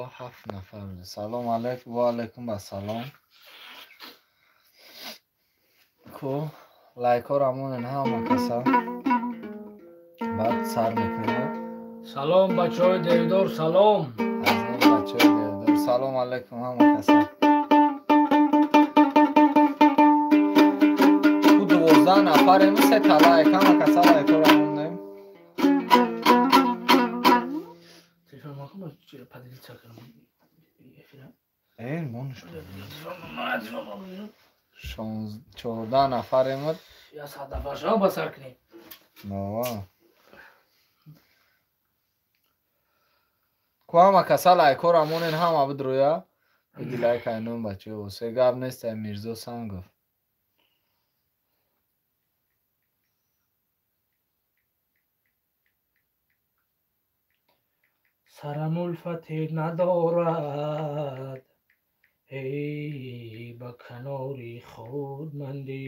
7 нафар. Салом алейкум, ва алейкум ассалом. Ку лайкҳоро монен ҳама каса. Баъд сар мекунем. Салом бачаҳои девдор, салом. Аз ном бачаҳои девдор. Салом алейкум ҳама каса. Ку 12 нафарем, се та лайк, ҳама каса лайкҳоро монем. Телефон макун, поделиться кунам. Эфира. Монш. 14 нафарем. Я 100 нафар шава ба сар кунем. Нова. Ку ҳама каса лайкҳоро монен, ҳама бидроя. Иди лайк айнон бачаҳо. Се гап нест, ай Мирзо Сангов. Сарам улфате надорад, эй ба канори худ мандӣ.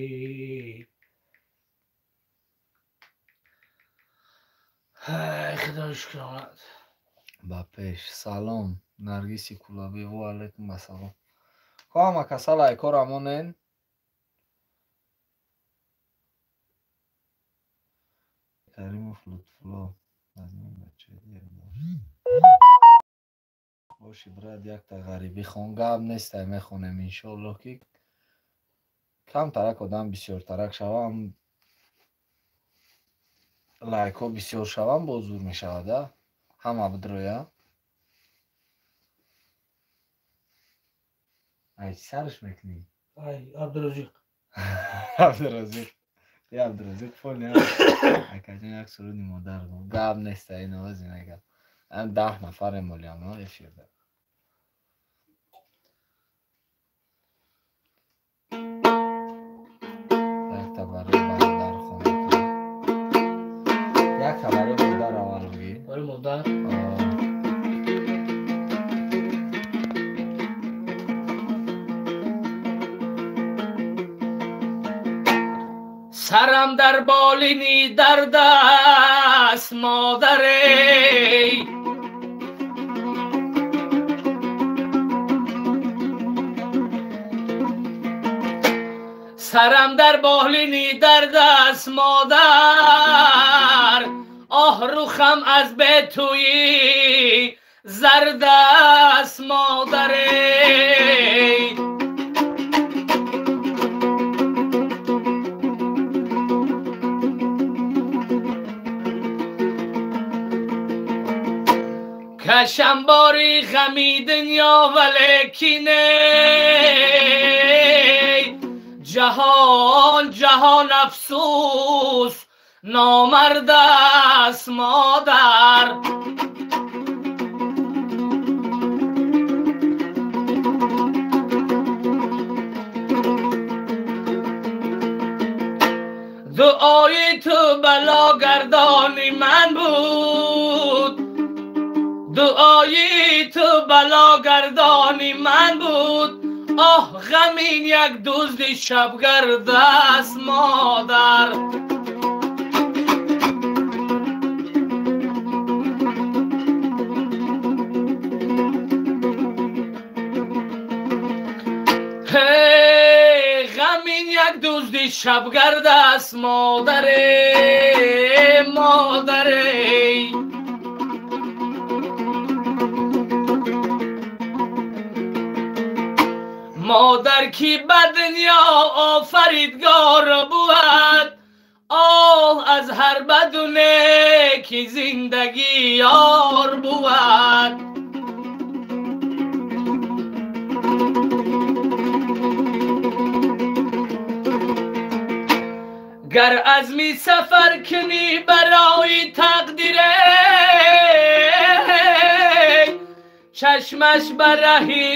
Ай худо шукронат. Ба пеш. Салом Наргиси Кулабӣ, ва алейкум ассалом. Ку ҳама каса лайкҳоро монен. Каримов Лутфулло. Аз ном бачаи девдор. Боши брат, якта ғарибӣ хон, гап нестай, мехонем иншоаллоҳ, ки камтарак одам бисёртарак шавам, лайкҳо бисёр шавам, боз зур мешавад, а? Ҳама бидроя. Ай чӣ сарш мекунӣ? Ай Абдуразиқ. Абдуразиқ. Я Абдуразиқ фоли. Акаҷон як суруди модар гуфт. Гап нестай, ин овози мегап. 10 нафарем олиам эфирда. Якта барои бародар хона кун. Якта барои модар аввал бигӣ. Барои модар? Сарам дар болини дард аст, модарей. Сарам дар болини дард аст, модар. Оҳ рухам аз бетӯи зард аст, модарей. Кашам бори ғами дунё, валекин эй ҷаҳон, ҷаҳон афсӯс номард аст, модар. Дуои ту балогардони ман буд, дуои ту балогардони ман буд. Оҳ ғамин як дузди шабгард аст, модар. Ғамин як дузди шабгард аст, модаре, модаре. Модар ки ба дунё офаридгор буд, оҳ аз ҳар баду неки зиндагӣ ёр буд. Гар азми сафар кунӣ барои тақдире, чашмаш ба раҳи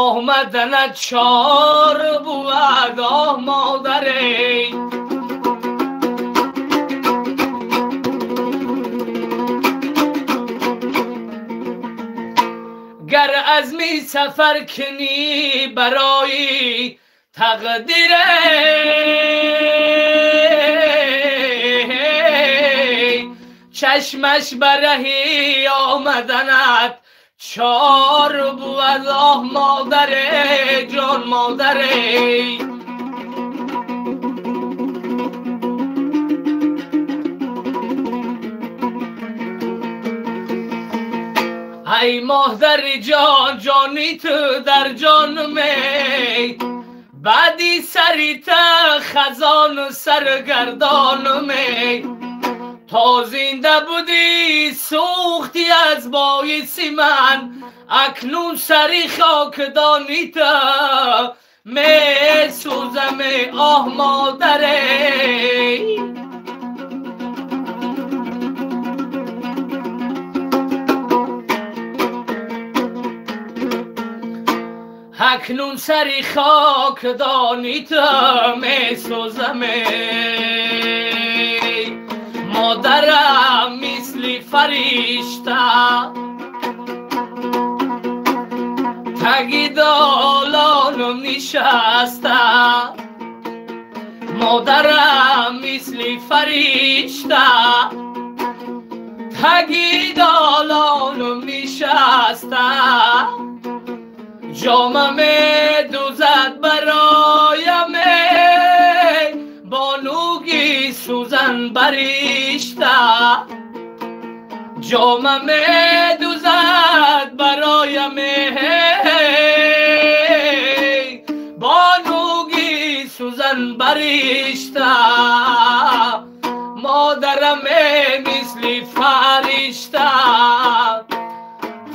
омаданат чор буд, оҳ модарей. Гар азми сафар кунӣ барои тақдире, Чашмаш ба раҳи омаданат чор бувад. Оҳ модаре, ҷон модаре. Ай модари ҷон, ҷони ту дар ҷонум, баъди сари ту хазону саргардонум. То зинда будӣ сӯхтӣ аз боиси ман, акнун сари хокдони ту месӯзам. Оҳ модаре. Акнун сари хокдони ту месӯзам. Модарам мисли фаришта таги долонум нишаста. Модарам мисли фаришта таги долонум нишаста. Ҷома медӯзад бароям бо нуги сӯзан баришта. Ҷома медӯзад бароям бо нуги сӯзан баришта. Модарам мисли фаришта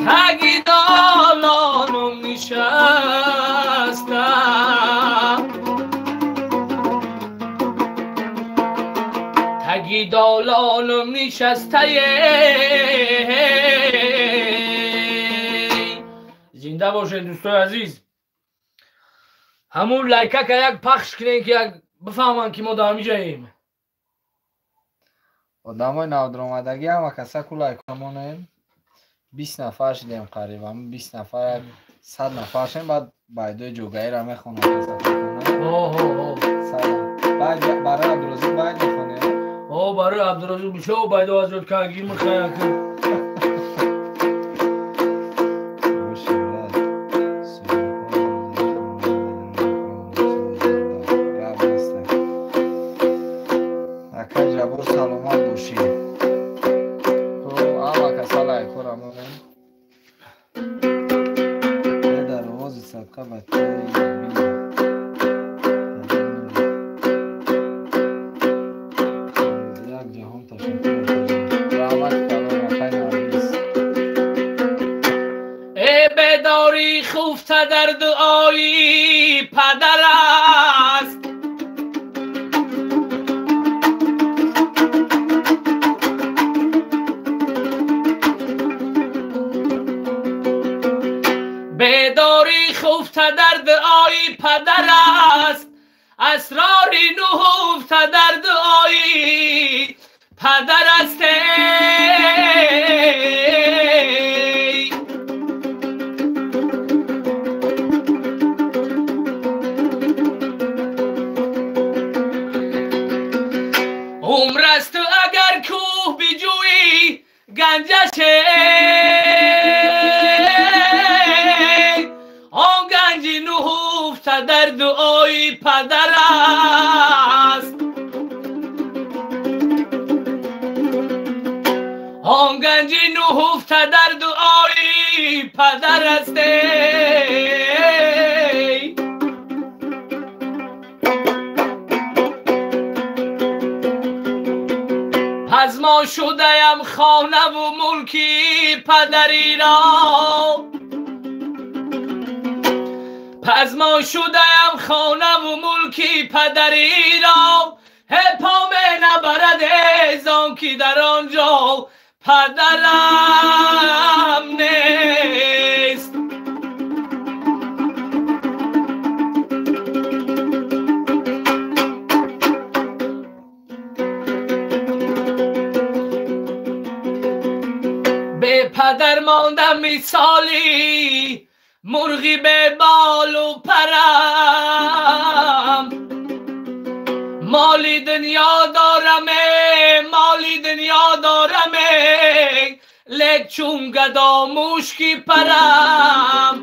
таги долонум нишаста. Таги долонум нишастае. Зинда бошед дӯстои азиз. Ҳамун лайкака як пахш кунем, ки як бифаҳманд, ки мо дар ҳамиҷаем. Одамои навдаромадагӣ ҳама каса ку лайка монем. 20 нафар шудем қариб. Ҳамун 20 нафар, як 100 нафар шудем, баъд байдои ҷогаиро мехонам. Баъд барои Абдурозиқ байд мехонем. О, барои Абдурозиқ бисёр байдо аз ёд кард, мехояк. Акай Ҷаббор, саломат бошӣ. Ҳама каса лайкҳоро монем. Дар овози садқа ба як ҷаҳон ташаккур. Раҳмат калом, акай Наргиз. Э бедорӣ хуфта дар дуои падар аст. Бедорӣ хуфта дар дуои падар аст. Асрори нуҳуфта дар дуои падар аст. Умр аст ту агар кӯҳ биҷӯӣ ганҷаше, он ганҷи нуҳуфта дар дуои падар аст. Он ганҷи нуҳуфта дар дуои падар аст. Пазмон шудаям хонаву мулки падариро. Пазмон шудаям хонаву мулки падариро. Ҳе по менабарад зон ки дар он ҷо падарам нест. Бепадар мондам мисоли мурғи беболу парам. Моли дунё дорам, моли дунё дорам, Чун гадо мушки парам.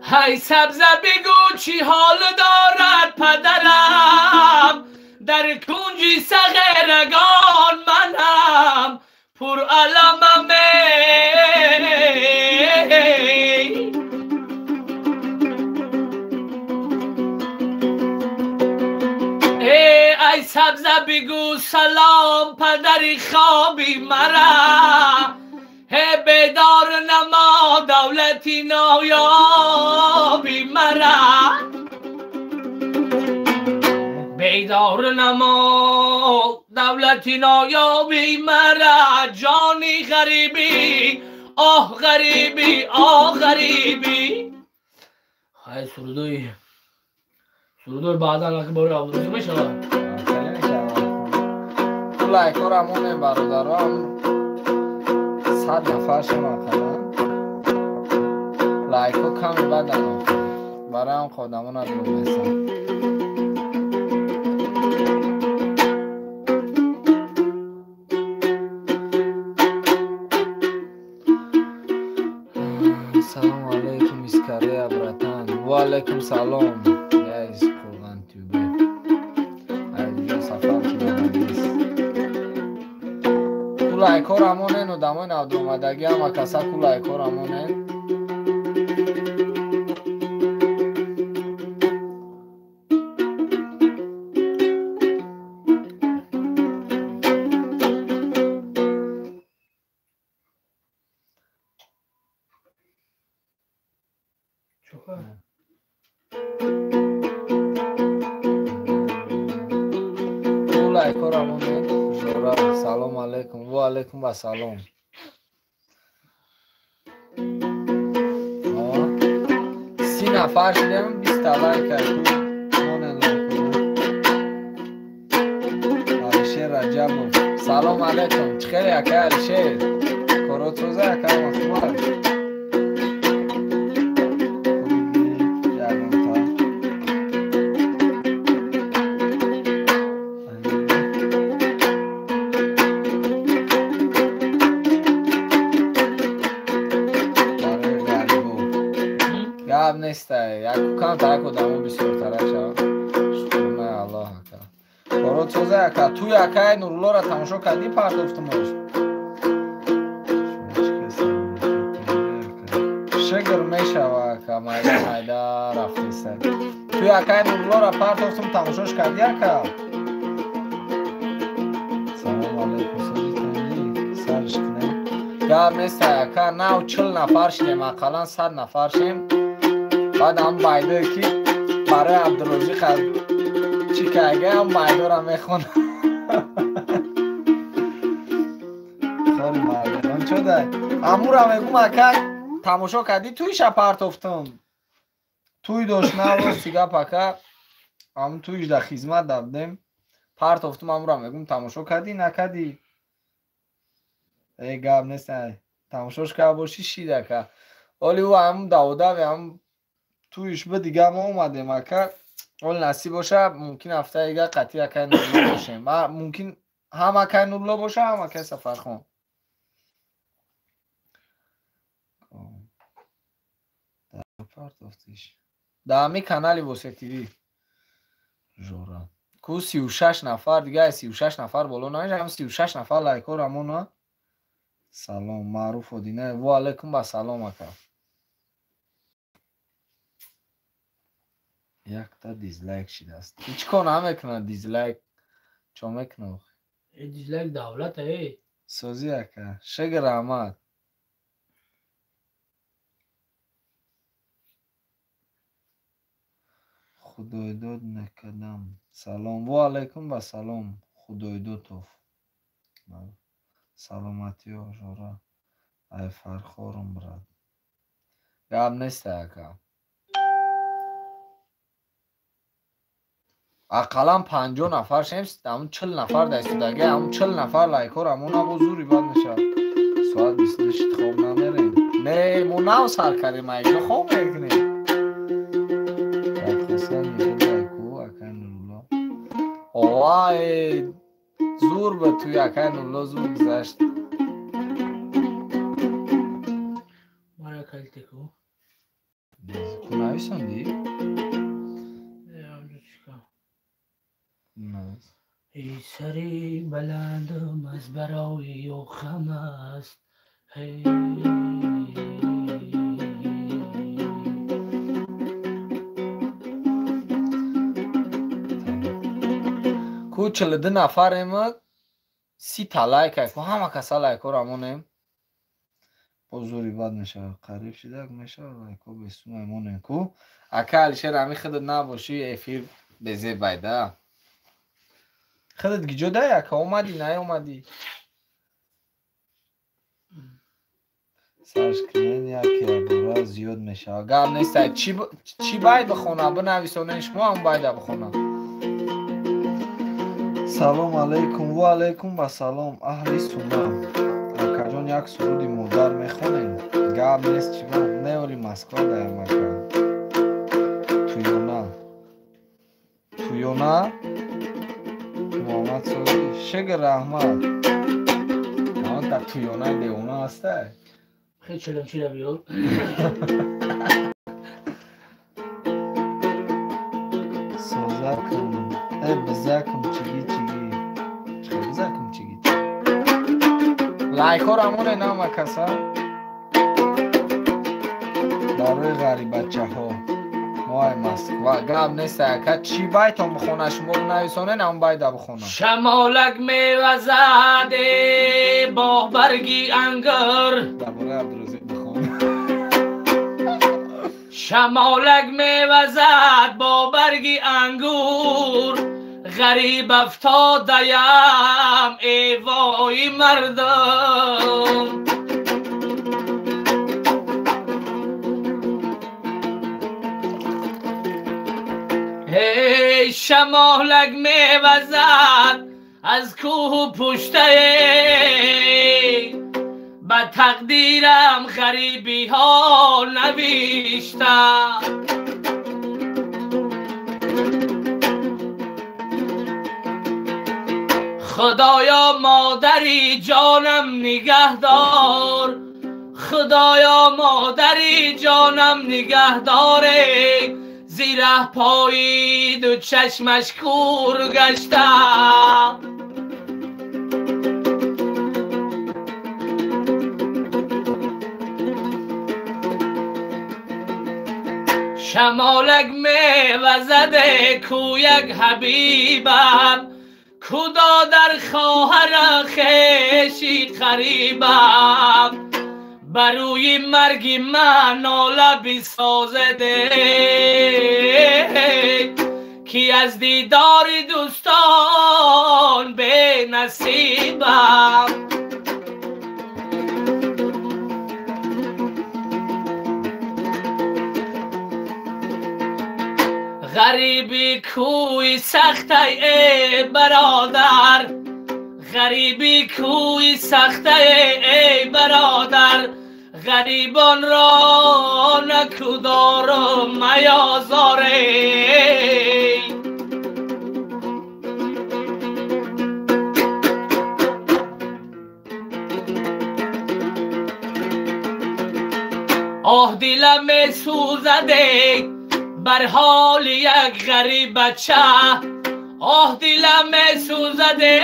Ҳай сабза бигӯ чӣ ҳол дорад падарам, дар кунҷи сағирагон манам пур аламам. Ай сабза бигӯ салом падари хоби мара, ҳе бедор намо давлати ноёби мара, бедор намо давлати ноёби мара. Ҷони ғарибӣ, оҳ ғарибӣ, оҳ ғарибӣ. Ҳай сурудои баъдан аки бори Абдурозиқ мешавад. Хеле мешавад. Ту лайкҳоро монем бародарам. 100 нафар шумо қадан. Лайкҳо ками бадан. Барои он одамон надонистам. Салом алейкум из Корея, братан. Ва алейкум салом. Я из Курган-Тюбе. Айҷо сафар кунам. Ку лайкҳоро монен, одамои навдомадагӣ ҳама каса ку лайкҳоро монен. Ку лайкҳоро монен. Жора, салом алейкум. Ва алейкум ва салом. 30 нафар шудем, 20 лайк монен лайкҳоро. Алишер Раҷабов. Салом алейкум. Чӣ хеле акай Алишер? Корот соза акай махмар. Гап нестай. Яку камтарак одамо бисёртарак шавад. Шукрона Аллоҳ ака. Корот соза ака. Туй акай Нуруллоро тамошо кардӣ партофтумош? Шукр мешава ака, майда майда рафтеста. Туй акай Нуруллоро партофтум тамошош кардӣ ака? Салом алейкум, созитонӣ? Сарш кунем. Гап нестай ака, нав 40 нафар шудем, ақаллан 100 нафар шем. Баъд ҳам байдое ки барои Абдурозиқ чӣ карга, ҳам байдора мехонам. Хори мардон чода? Амура мегум ака, тамошо кардӣ туиша партофтум. Туй дошт навост гап ака, ам туиш да хизмат дабдем. Партофтум амура мегум тамошо кардӣ накардӣ? Э гап нест, тамошош карда бошӣ шид ака. Оли ӯ ҳам даводави ҳам туиш ба дига мо омадем ака. Ол насиб боша, мумкин ҳафтаи дига қатъи акай Нурулло бошем. Мумкин ҳам акай Нурулло боша, ҳам акай Сафархон. Дар ҳамин канали Восе ТВ. Жора. Ку 36 нафар, дига 36 нафар боло намешавад, 36 нафар лайкҳоро мона. Салом, Маъруф Одинаев. Ва алейкум ба салом ака. Якта дизлайк шидааст. Ҳеҷ кор намекунад дизлайк. Чо мекунад? Дизлайк давлата э. Созӣ ака. Шукр раҳмат. Худойдод накардам. Салом. Ва алейкум ва салом. Худойдодов. Саломатиё Жора. Ай Фархорум брат. Гап нест ака. Ақаллан 50 нафар шем, ҳамун 40 нафар дар истодагӣ, ҳамун 40 нафар лайкҳоро мона бо зури бад мешавад. Соат 22 шид хоб намерем. Не, мо нав сар кардем, айҷо хоб мекунем. Овай, зур ба ту якай нулло зур гузашт. Мара калтеку. Ку нависонди? Эй сари баландам аз барои ё хам аст. Ку 42 нафарем, 30 лайк ай. Ку ҳама каса лайкҳоро монем. Боз зури бад мешавад. Қариб шидак мешавад, лайкҳо бесумай монем ку. Ака Алишер, ами худат набошӣ, эфир безебайда. Худат гиҷо дай, ака, омадӣ, наомадӣ? Сарш кунен яке бора зиёд мешавад. Гап нест, чӣ байд бихона? Бинависонен шумо ҳам байда бихона. Салом алейкум, ва алейкум ва салом, аҳли сунна. Акаҷон, як суруди модар мехонем? Гап нест, чӣ не оли Москва даям ака. Туёна. Туёна? Муҳаммад Соҳиб, шукр раҳмат. Ман дар туёна девона ҳастай. Хеле чалам чира биёр. Созакум, э бизакум чиги чиги. Чӣ бизакум чиги? Лайкҳоро монед ҳама каса. Барои ғарибачаҳо. Мо ай Москва. Гап нест ака, чӣ байтон бихона шумо нависонен, ҳам байда бихона. Шамолак мевазад бо барги ангур. Дар бораи Абдурозиқ бихон. Шамолак мевазад бо барги ангур. Ғариб афтодаям эй вой мардум. Эй шамолак мевазад аз кӯҳу пуштае, ба тақдирам ғарибиҳо навишта. Худоё модари ҷонам нигаҳдор, Худоё модари ҷонам нигаҳдоре, зираҳ поиду чашмаш кур гашта. Шамолак мевазаде кӯяк ҳабибам, ку додар хоҳара хеши қарибам. Ба рӯи марги ман нола бисозеде, ки аз дидори дӯстон бенасибам. Ғариби кӯи сахтай эй бародар, ғариби кӯи сахтай эй бародар, ғарибонро накудору маёзоре. Оҳ дилам месӯзаде бар ҳоли як ғариб бача, оҳ дилам месӯзаде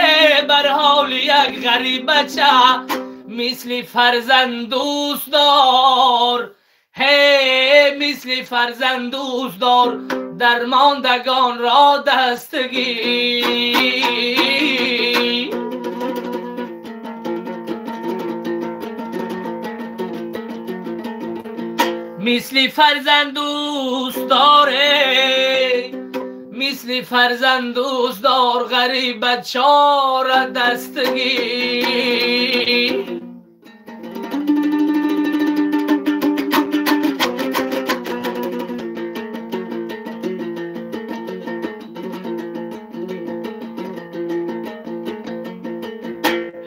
бар ҳоли як ғариб бача, мисли фарзанд дӯст дор, ҳе мисли фарзанд дӯст дор, дармондагонро дастгир. Мисли фарзанд дӯст доре, мисли фарзанд дӯст дор, ғариб бачора дастгир.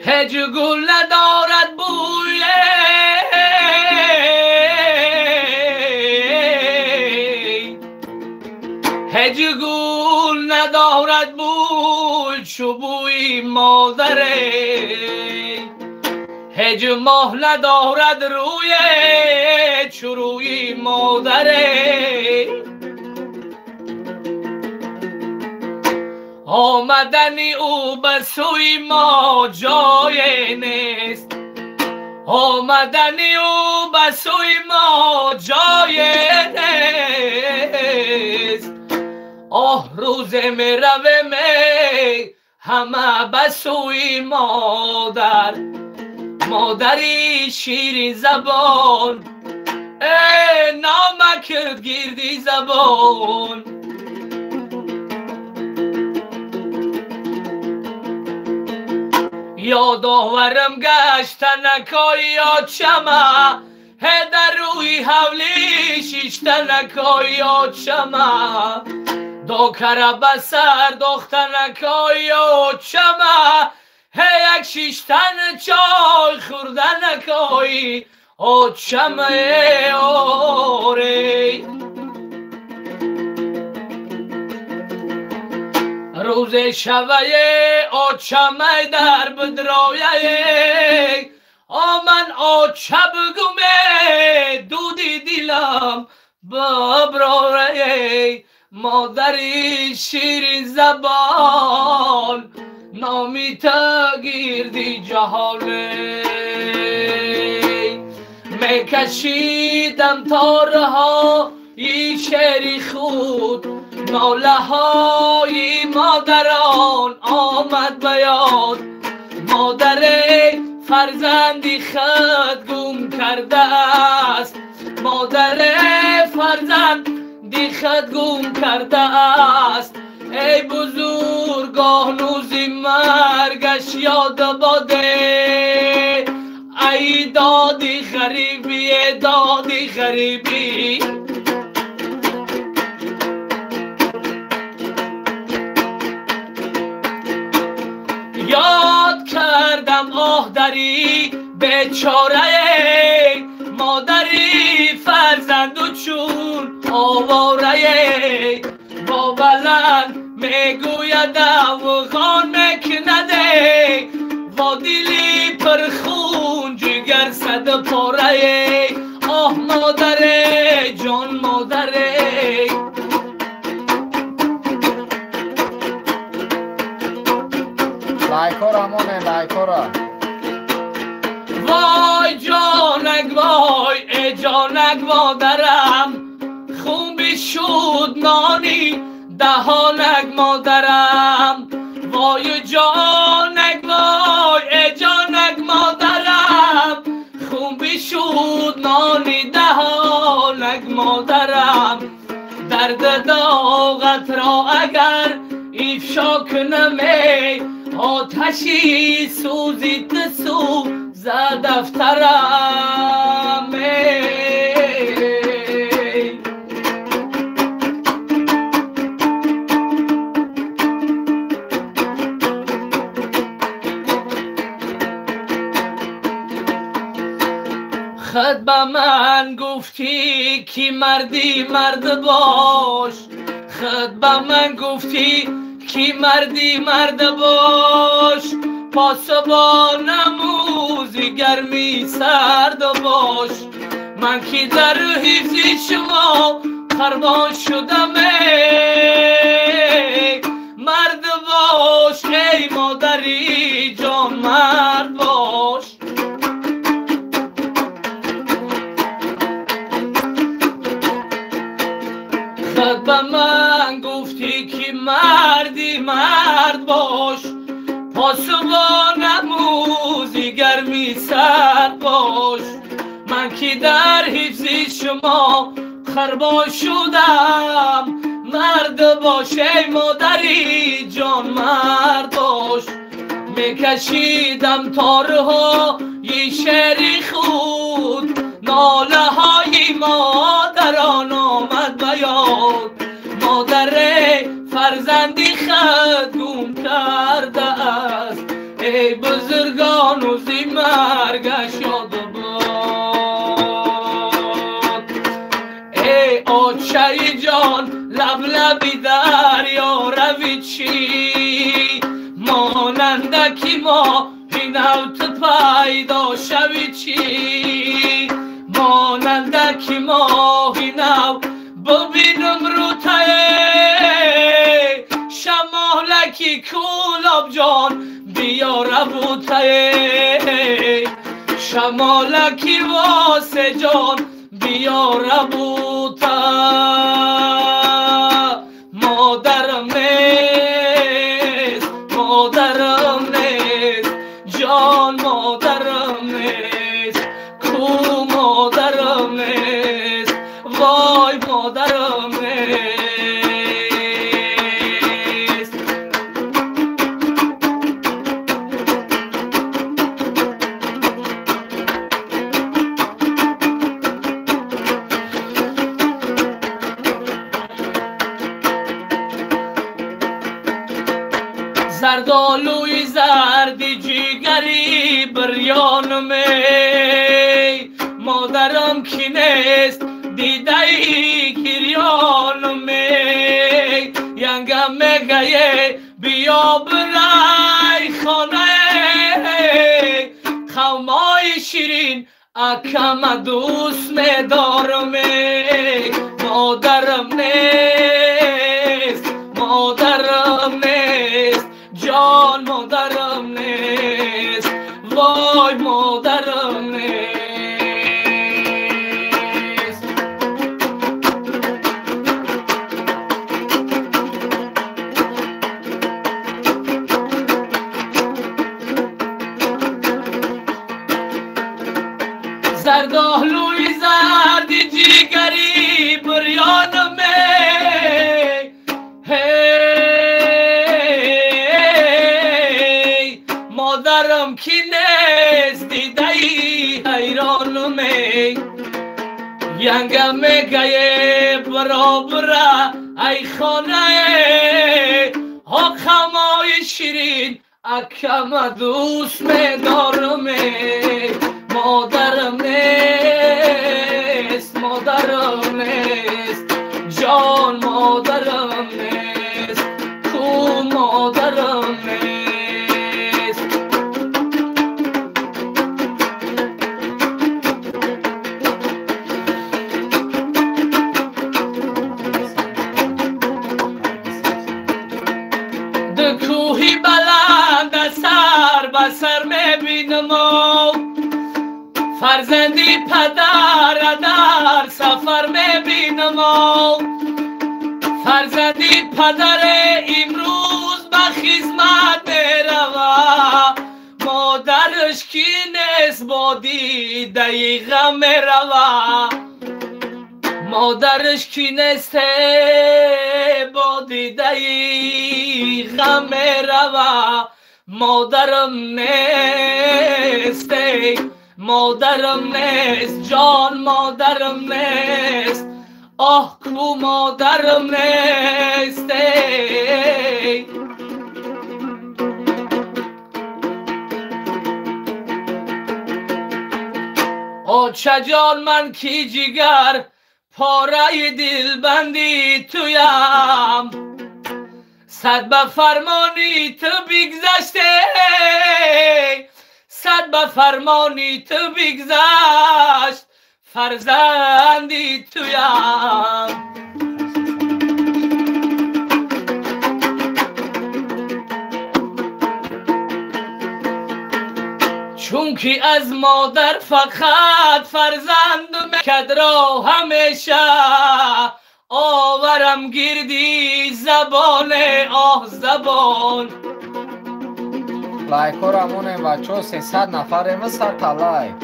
Ҳеҷ гул надорад бӯе, ҳеҷ гул надорад надорад бӯй чу бӯи модаре, ҳеҷ моҳ надорад рӯе чу рӯи модаре. Омадани ӯ ба сӯи мо ҷое нест, омадани ӯ ба сӯи мо ҷое нест. Оҳ, рӯзе меравем ҳама ба сӯи модар, модари ширинзабон, э номакард гирди забон. Ёдоварам гаштанакои очама, ҳе дар рӯи ҳавлӣ шиштанакои очама, докара ба сар дохтанакои очама, ҳе як шиштан чой хӯрданакои очама оре. Рӯзе шавае очамай дар бидрояе, оман оча бигуме дуди дилам биброрае. Модари ширинзабон, номи ту гирди ҷаҳоне. Мекашидам торҳои шеъри худ, нолаҳои модарон омад ба ёд. Модаре фарзанди худ гум кардааст, модаре фарзанди худ гум кардааст. Эй бузургоҳ, нӯзи маргаш ёд боде, ай доди ғарибӣ, доди ғарибӣ. Ёд кардам оҳ дари бечорае, модари фарзанду чун овораe. Бо баланд мегӯяд афғон мекунаде, бо дили пурхун ҷигар сад порае. Оҳ модаре, ҷон модаре. Лайкора моне, лайкора. Вой ҷонак вой, э ҷонак модарам, хун бишуд нони даҳонак модарам. Вой ҷонак вой, э ҷонак модарам, хун бишуд нони даҳонак модарам. Дарди доғатро агар ифшо кунаме, оташи сӯзи ту сӯзад дафтарам. Худ ба ман гуфтӣ ки марди мард бош, худ ба ман гуфтӣ ки марди мард бош. Посбон намӯзи гарми сард бош, ман ки дар ҳифзи шумо қурбон шудам. Мард бош эй модари ҷон, мард бош. Худ ба ман гуфтӣ ки марди мард бош, посбон намӯзи гарми сард бош. Ман ки дар ҳифзи шумо қурбон шудам, мард бош эй модари ҷон, мард бош. Мекашидам торҳои шеъри худ, нолаҳои модарон омад ба ёд. Модаре фарзанди худ гум кардааст, эй бузургон, рӯзи маргаш ёд бод. Эй очаи ҷон, Лаб-лаби дарё рави чӣ? Монанда ки моҳи нав ту пайдо шави чӣ? Монанда ки моҳи нав бубинам рӯтае, шамолаки Кӯлобҷон биё рабутае, шамолаки Восеҷон биё рабута. Модарам нест, модарам нест, ҷон модарам нест, ку модарам нест, вой модарам нест. Зардолуи зарди ҷигари бирёнам, модарам ки нест, дидаи гирёнам. Янга мегае биё бирай хонае, қавмои ширин акама дӯст медорам. Модарам нест, модарам нест, ҷон модарам нест, вой модарам нест. Зардолуи зарди ҷигари бирёнам, модарам ки нест, дидаи ҳайронам. Янга мегае баробара ай хонае, ҳоқамои ширин акама дӯст медорам. Модарам нест, модарам нест, ҷон модарам нест, ку модарам нест. Ду кӯҳи баланд сар ба сар мебинам, фарзанди падара дар сафар мебинам. Фарзанди падаре имрӯз ба хизмат мерава, модараш ки нест бо дидаи ғам мерава. Модараш ки нест бо дидаи ғам мерава. Модарам нест, модарам нест, ҷон модарам нест, оҳ ку модарам нест. Очаҷон, ман ки ҷигар пораи дилбанди туям, сад ба фармони ту бигзаште, сад ба фармони ту бигзашт фарзанди туям. Чунки аз модар фақат фарзанд мекадро ҳамеша оварам гирди забоне, оҳ забон. Лайкҳоро монем бачаҳо, 300 нафарем, 100 лайк.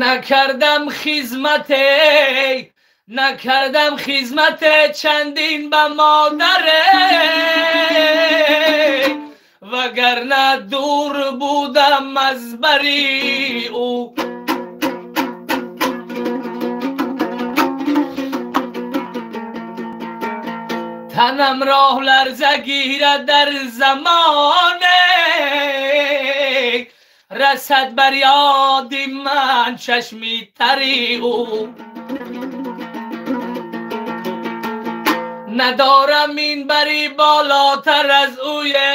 Накардам хизмате, накардам хизмате чандин ба модаре, вагарна дур будам аз бари ӯ. Танам роҳ ларза гирад дар замоне, расад бар ёди ман чашми тари ӯ. Надорам минбари болотар аз ӯе,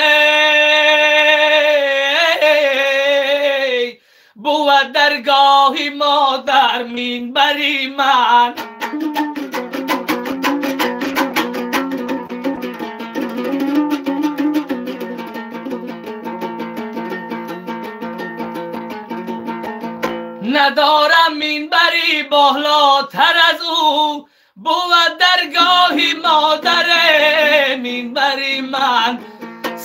бувад даргоҳи модар минбари ман. Надорам минбари болотар аз ӯ, бувад даргоҳи модар минбари ман.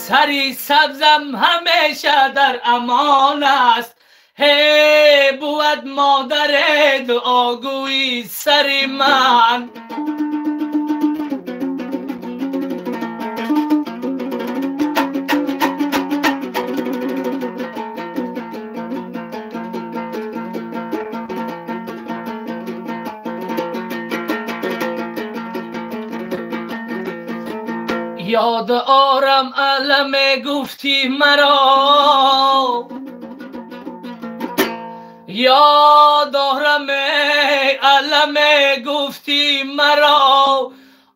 Сари сабзам ҳамеша дар амон аст, ҳе бувад модаре дуогӯи сари ман. Ёд орам аламе гуфтӣ маро, ёд орам аламе гуфтӣ маро.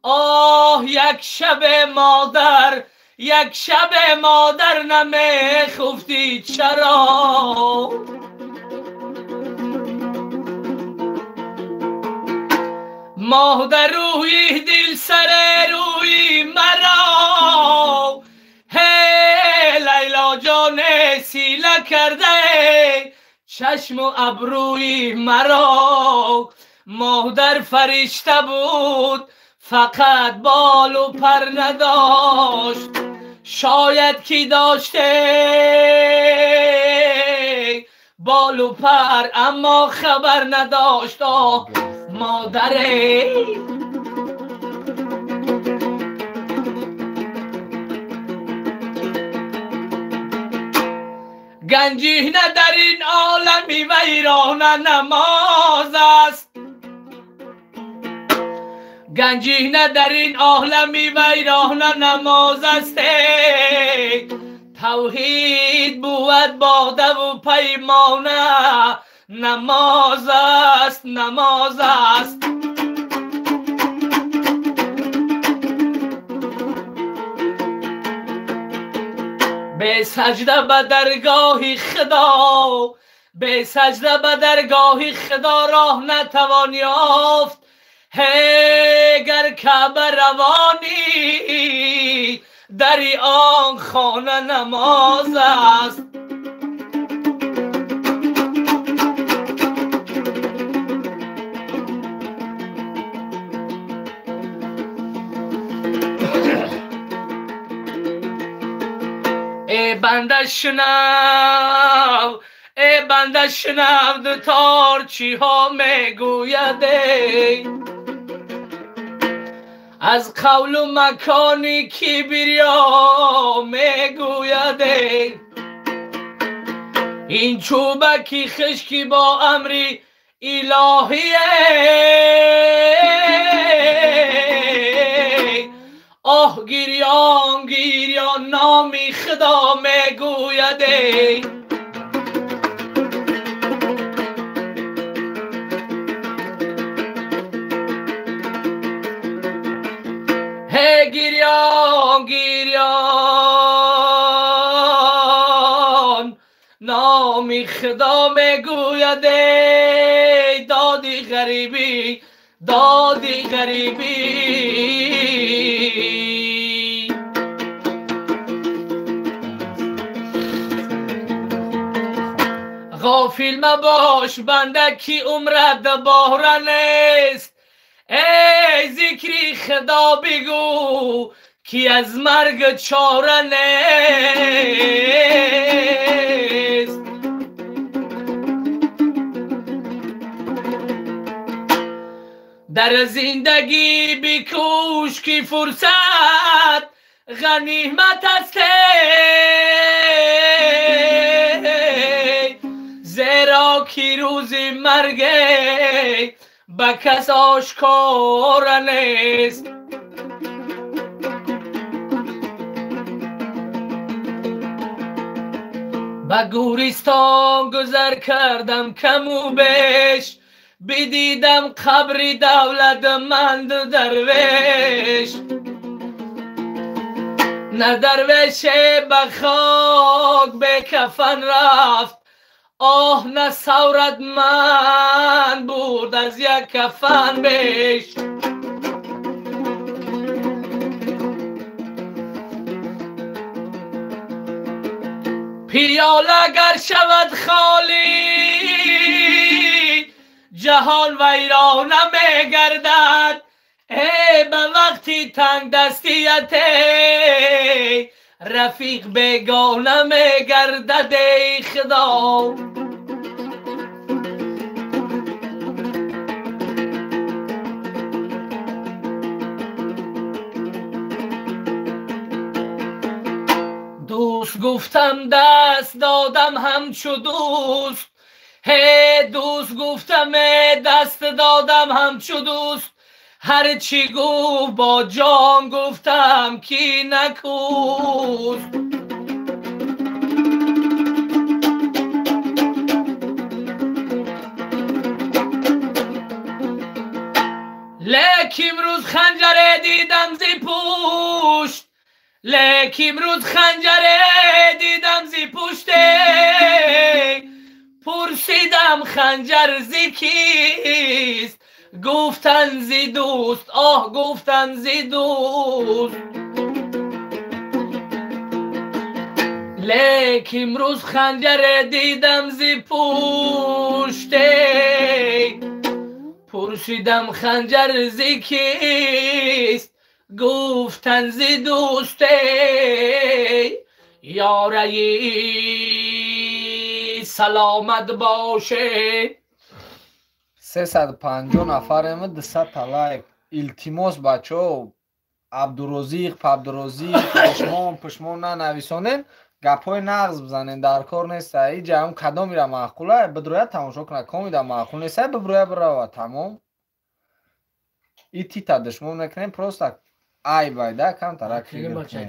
Оҳ, як шаб модар, як шаб модар намехуфтӣ чаро? Моҳ дар рӯи дил сар рӯи маро, ҳей Лайло ҷон сила карда чашму абрӯи маро. Моҳ дар фаришта буд, фақат болу пар надошт, шояд ки доште болу пар, аммо хабар надошт. Оҳ модаре, ганҷина дар ин олами вайрона намоз аст, ганҷина дар ин олами вайрона намоз аст. Тавҳид бувад бодаву паймона намоз аст, намоз аст. Бе саҷда ба даргоҳи Худо, бе саҷда ба даргоҳи Худо роҳ натавон ёфт. Ҳей гар Каъба равонӣ, дари он хона намоз аст. Эй банда шунав, эй банда шунав, дутор чиҳо мегӯяд, аз қавлу макони кибриё мегӯяд. Ин чӯбаки хишки бо амри илоҳие, оҳ гирён гирён номи Худо мегӯяд. Ҳей гирён гирён номи Худо мегӯяд. Доди ғарибӣ, доди ғарибӣ. Ғофил мабош банда ки умрат бора нест, эй зикри Худо бигӯ ки аз марг чора нест. Дар зиндагӣ бикӯш ки фурсат ғанимат аст, зеро ки рӯзи марг ба кас ошкора нест. Ба гӯристон гузар кардам каму беш, Бидидам қабри давлатманду дарвеш. На дарвеше ба хок бекафан рафт, оҳ на савратманд буд аз як кафан беш. Пиёла гар шавад холӣ, ҷаҳон вайрона мегардад. Э ба вақти тангдастият рафиқ бегона мегардад, эй Худо. Дӯст гуфтам даст додам ҳамчу дӯст, ҳе дӯст гуфтам даст додам ҳамчу дӯст. Ҳарчи гуфт бо ҷон гуфтам ки накӯст. Лек имрӯз ханҷаре дидам зи пушт, лек имрӯз ханҷаре дидам зи пуште. Пурсидам ханҷар зи кист, гуфтан зи дӯст, оҳ гуфтан зи дӯст. Лек имрӯз ханҷаре дидам зи пуште, пурсидам ханҷар зи кист, гуфтан зи дӯсте. Ёраи саломат боше. 350 нафарем, 200 лайк. Илтимос бачаҳо, Абдурозиқ, Пабдурозиқ, пушмон, пушмон нанависонен, гапҳои нағз бизанен, дар кор нест. Иҷа ҳам кадомира маъқула, бидроя тамошо куна, комида маъқул нест, биброя бирава, тамом. И тита душмон накунем, просто ай байда камтарак фикр кунем.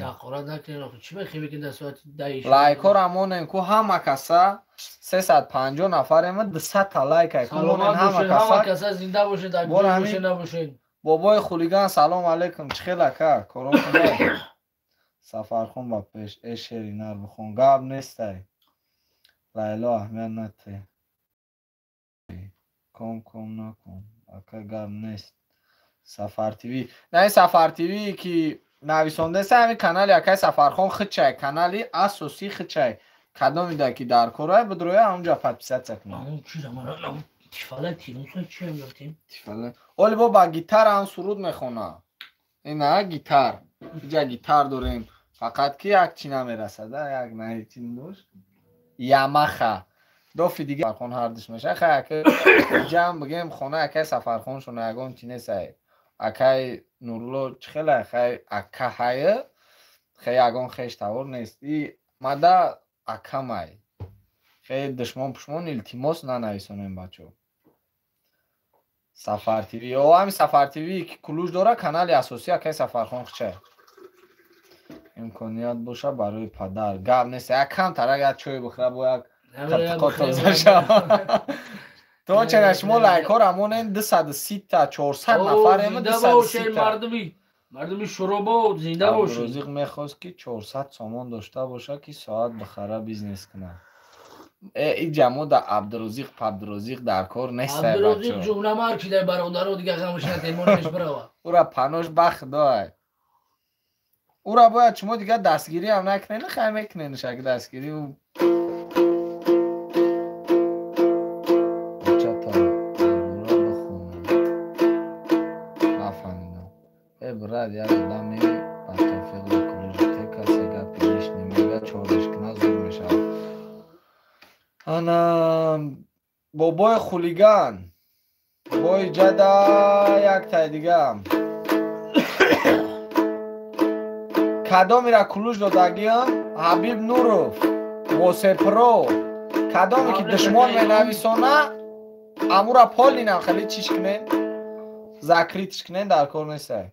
Лайкҳоро монем ку ҳама каса, 350 нафарем, 200 лайк ай ку монем ҳама каса. Зинда бошед, бошед, набошед. Бобои хулиган салом алейкум, чӣ хел ака, корон хуб? Сафархон ба пеш, э шери нар бихон, гап нестай. Лайло аҳамият нате. Ком ком накун, ака гап нест. Сафар ТВ. На ин Сафар ТВ ки нависондаест, ҳамин канали акаи Сафархон хичай, канали асосӣ хичай. Кадомида ки дар корай бидроя ҳамунҷа подписаться кунад. Оли бо ба гитара ҳам суруд мехона. Ина гитар. Иҷа гитар дорем. Фақат ки як чи намерасад, як начин дошт. Ямаха. Дофи дига Сафархон ҳардуш меша. Хай ака ҷам бигем хона акаи Сафархон шуна ягон чи несай. Акаи Нурулло чӣ хела хай ака ҳая, хай ягон хеш тавор нест. И мада акамай. Хай душмон пушмон илтимос нанависонем бачаҳо. Сафар ТВ. О ҳамин Сафар ТВ ки кулуш дора, канали асосӣ акаи Сафархон хичай. Имконият боша барои падар. Гап нест. Як камтар як чой бихӯра бо як қиртиқо тоза шава. То чера шумо лайкҳоро монем 230 та 400 нафарем, 230 та. Мардуми Шуробод зинда бошед. Абдурозиқ мехост ки 400 сомон дошта боша ки соат бихара бизнес кунад. Э иҷа мо да Абдурозиқ Пабдурозиқ дар кор нест. Абдурозиқ ҷумламар ки дар бародаро дига ғамш натемонеш бирава. Ура панош ба худой. Ура бояд шумо дига дастгирӣ ҳам накунед, хай мекунед шак дастгирӣ. Брат, як одами ба тавфиқ ва кулуш те касе гапи лиш немега, чориш куна зур мешавад. Ана бобои хулиган, бои ҷада яктай дига. Кадомира кулуш додагиам? Ҳабиб Нуров, Восепро. Кадоме ки душмон менависона, амура полинам хеле чиш кунед, закритиш кунед, дар кор нестай.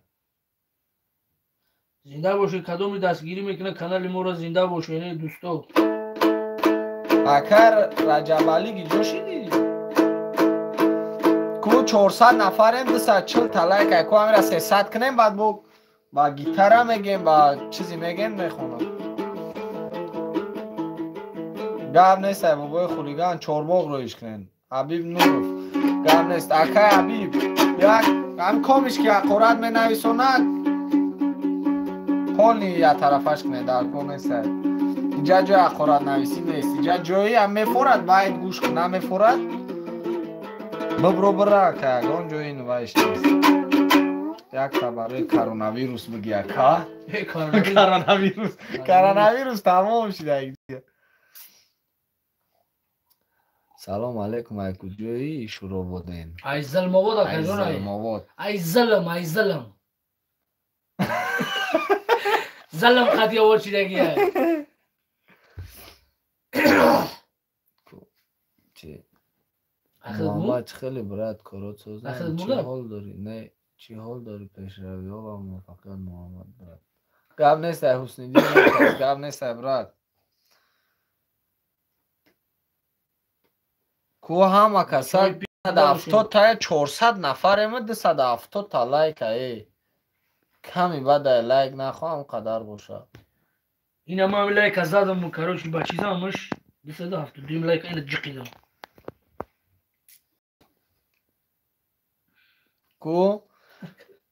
Зинда бошед, кадоми дастгирӣ мекунад канали моро, зинда бошед, эй дӯсто. Акар Раҷабалӣ гиҷо шидӣ? Ку 400 нафарем 240 та лайк ай ку амира 300 кунем баъд бо ба гитара мегем ба чизи мегем мехонам. Гап нест ай бобои хулиган чорбоғ роиш кунен. Ҳабиб Нуров. Гап нест акай Ҳабиб. Як ҳам комиш ки ҳақорат менависонад полни я тарафаш кунед дар кор нест ай. Инҷа ҷои ҳақоратнависӣ нест. Инҷа ҷои ҳам мефорад байд гӯш кун намефорад. Бибро бира ака ягон ҷои инвайш нест. Якта барои коронавирус биги ака. Коронавирус. Коронавирус тамом шуда. Салом алейкум ай куҷои Шурободен? Ай Зулмобод ака ҷон ай. Зулмобод. Ай зулм, ай зулм. Зулм қати овор чидаги ай. Чи? Муҳаммад хеле брат корот созан. Чӣ ҳол дорӣ? Не, чӣ ҳол дорӣ пешравиҳо ва муваффақият Муҳаммад брат. Гап нест ай Ҳусниддин, гап нест ай брат. Ку ҳама каса 270 та 400 нафарем 270 та лайк ай. Ками баъд ай лайк нахоҳам қадар боша. Ина ман лайк задам, короче, ба чизамаш 272 лайк ина ҷиқидам. Ку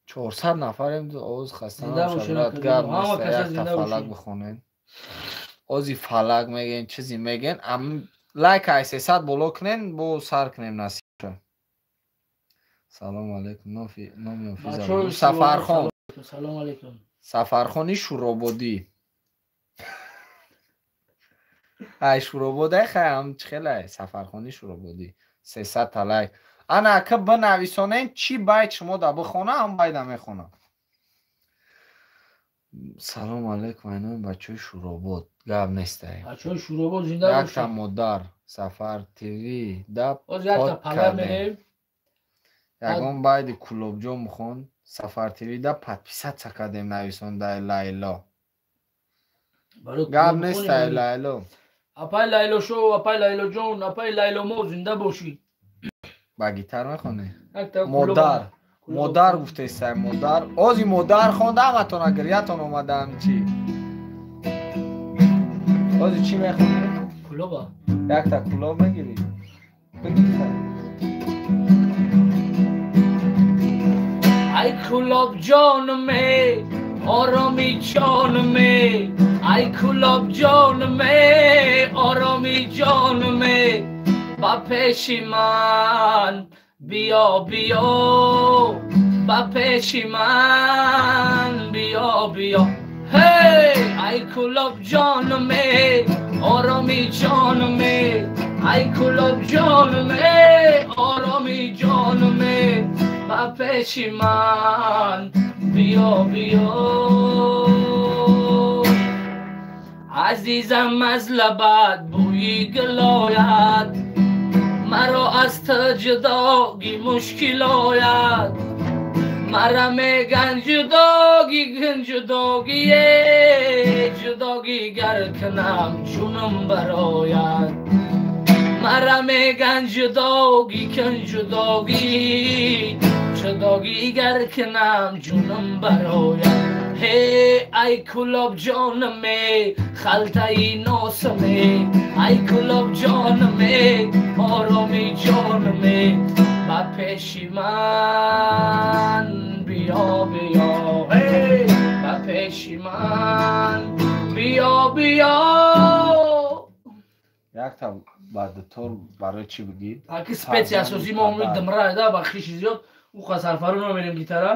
400 нафарем овоз хаста нашавад. Гап нест якта фалак бихонен. Ози фалак мегӯен, чизе мегӯен, ам лайк ай 300 боло кунен, бо сар кунем насибша. Салом алейкум. Номи офиза Сафархон. Салом алейкум. Сафархони Шурободӣ. Ай Шурободай хай ам чихелай Сафархони Шурободӣ. 300 та лайк. Ана ака бинависонен чӣ байт шумо да бихона, ам байда мехонам. Салом алейкум ай номи бачаҳои Шуробод. Гап нест ай. Бачаҳои Шуробод зинда бошед. Якта модар Сафар ТВ да под кардем. Ягон байди Кулобҷон бихон. Сафар ТВ да подписаться кардем нависондаи Лайло. Гап нест ай Лайло. Апай Лайло шоу, апай Лайло ҷон, апай Лайло мо зинда бошӣ. Ба гитар мехонӣ? Модар. Модар гуфтесай модар. Ози модар хонда ҳаматона гирьятон омадаам чӣ? Ози чӣ мехонӣ? Кулоба. Якта кулоб мегирӣ? Бигир хай. Ай кулоб ҷон ме, ороми ҷон ме, ай кулоб ҷон ме, ороми ҷон ме, ба пеши ман биё биё, ба пеши ман биё биё. Ҳей, ай кулоб ҷон ме, ороми ҷон ме, ай кулоб ҷон ме, ороми ҷон ме, ба пеши ман биё биё. Азизам аз лабат бӯи гул ояд, маро аз ту ҷудогӣ мушкил ояд, мара меган ҷудогӣ кун ҷудогие, ҷудогӣ гар кунам ҷунам барояд, мара меган ҷудогӣ кун ҷудогӣ, ҷудогӣ гар кунам ҷунам барояд. Ҳей, ай кулоб ҷонаме, халтаи носаме, ай кулоб ҷонаме, ороми ҷонаме, ба пеши ман биё биё, ҳей, ба пеши ман биё биё. Якта ба дутор барои чӣ бигӣ? Аки специя асосӣ мо умед димра да ба хиши зиёд уқа сарфару намерем гитара.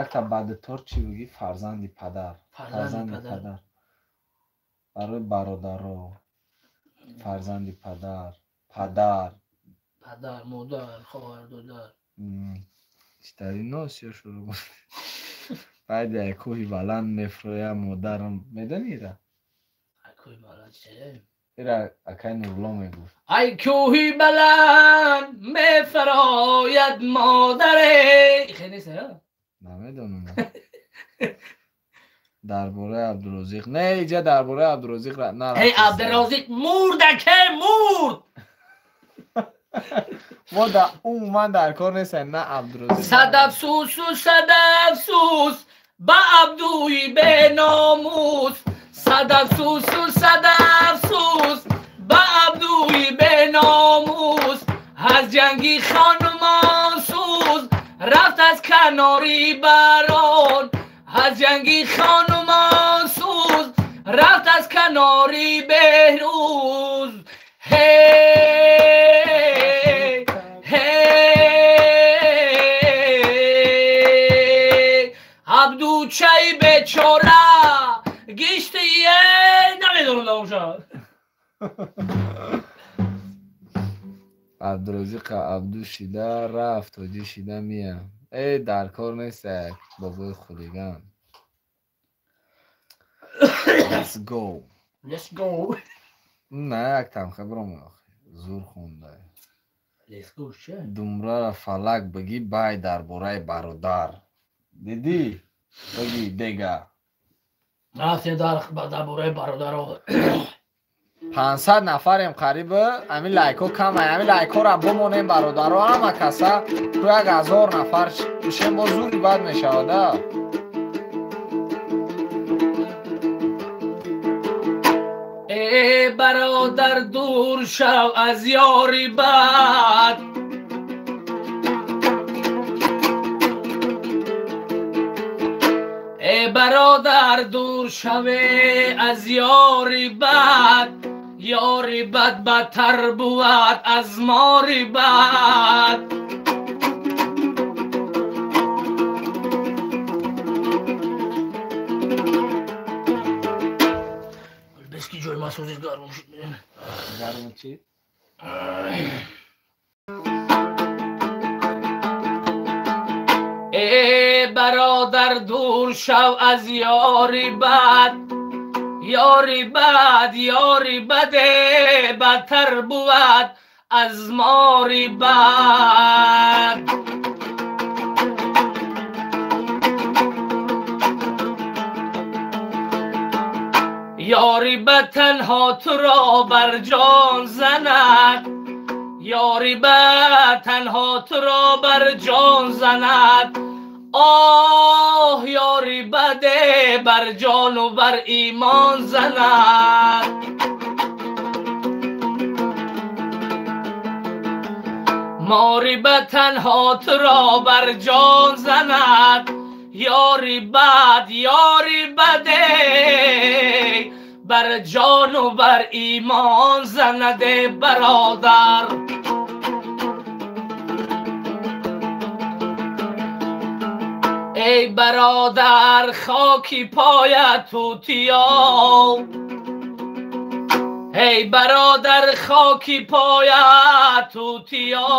Якта ба дутор чӣ бигӣ? Фарзанди падар. Фарзанди падар. Барои бародаро. Фарзанди падар. Падар. Падар, модар, хоҳар, додар. Читари нос ё шурӯъ. Баъди ай кӯҳи баланд мефурӯям модарам. Медонӣ ира? Ай кӯҳи баланд читари? Ира акай Нурло мегуфт. Ай кӯҳи баланд мефарояд модаре. Хеле нест, а? Намедонам. Дар бораи Абдурозиқ. Не, иҷа дар бораи Абдурозиқ нарафт. Эй Абдурозиқ мурд, аке мурд. Мо да умуман дар кор нестем, на Абдурозиқ. Сад афсӯсу сад афсӯс ба Абдуи беномус. Сад афсӯсу сад афсӯс ба Абдуи беномус. Аз ҷанги хонумон сӯз рафт аз канори барон. Аз ҷанги хонумон сӯз рафт аз канори Беҳрӯз. Ҳей ҳей Абдучаи бечора гиштие намедонам давом шавад. Абдурозиқа Абду шида рафт, тоҷи шида мия. Э, дар кор нест, бобои хулиган. Let's go. Let's go. На як тамха биром, зур хонда. Let's go че? Думрара фалак бигӣ бай дар бораи бародар. Дидӣ? Бигӣ дега. Рафтем дар бораи бародаро. 500 нафарем қариба, ами лайкҳо камай, ами лайкҳоро бимонем бародаро, ҳама каса ту 1000 нафар бишем, бо зури бад мешавада. Э бародар, дур шав аз ёри бад. Э бародар, дур шаве аз ёри бад. Ёри бад бадтар бувад аз мори бад. Бески ҷои ма сӯзиш гарм шуд. Гарм чӣ? Э бародар, дур шав аз ёри бад. Ёри бад, ёри баде бадтар бувад аз мори бад. Ёри бад танҳо туро бар ҷон занад. Ёри бад танҳо туро бар ҷон занад. Оҳ, ёри баде бар ҷону бар имон занад. Мори бад танҳо туро бар ҷон занад. Ёри бад, ёри баде бар ҷону бар имон занаде бародар. Эй бародар, хоки поят тутиё. Эй бародар, хоки поят тутиё.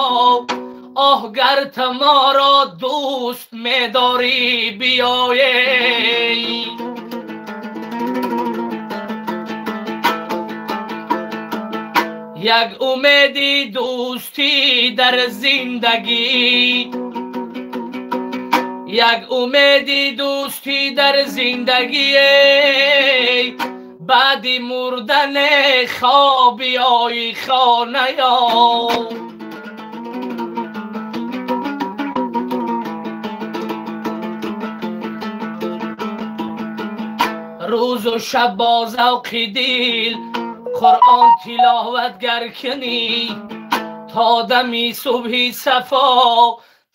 Оҳ, гар ту моро дӯст медорӣ биёей. Як умеди дӯстӣ дар зиндагӣ. Як умеди дӯстӣ дар зиндагӣ. Баъди мурдане хоб биёи хонаё. Рӯзу шаб бо завқи дил Қуръон тиловат гар кунӣ. То дами субҳи сафо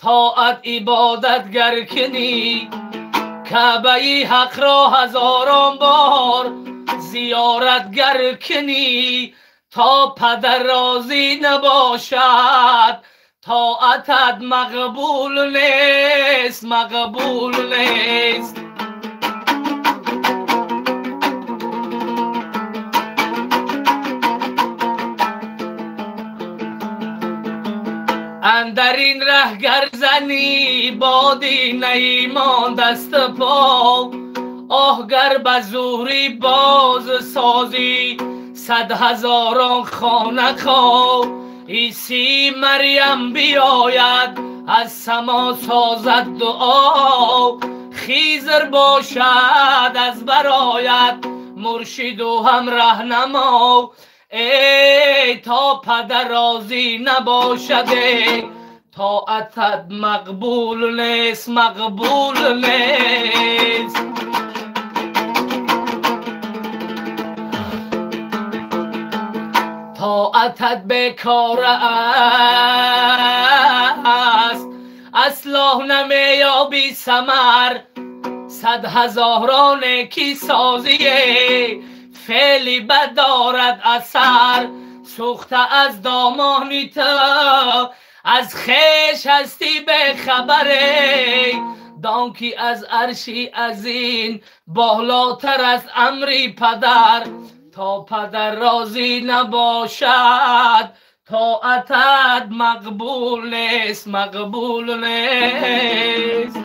тоат ибодат гар кунӣ. Каъбаи ҳақро ҳазорон бор зиёрат гар кунӣ. То падар розӣ набошад тоатат мақбул нест, мақбул нест. Андар ин раҳ гар занӣ боди наимон дасту по. Оҳ, гар ба зӯрӣ боз созӣ сад ҳазорон хона хо. Исӣ Марьям биёяд аз само созад дуо. Хизр бошад аз барояд муршиду ҳам раҳнамо. Эй то падар розӣ набошад, тоатат мақбул нест, мақбул нест. Тоатат бекор аст, аслоҳ намеёбӣ самар. Сад ҳазороне ки созие феъли бад дорад асар. Сӯхта аз домони ту аз хеш ҳастӣ бехабаре, дон ки аз арши азин болотар аст амри падар. То падар розӣ набошад, тоатат мақбул нест, мақбул нест.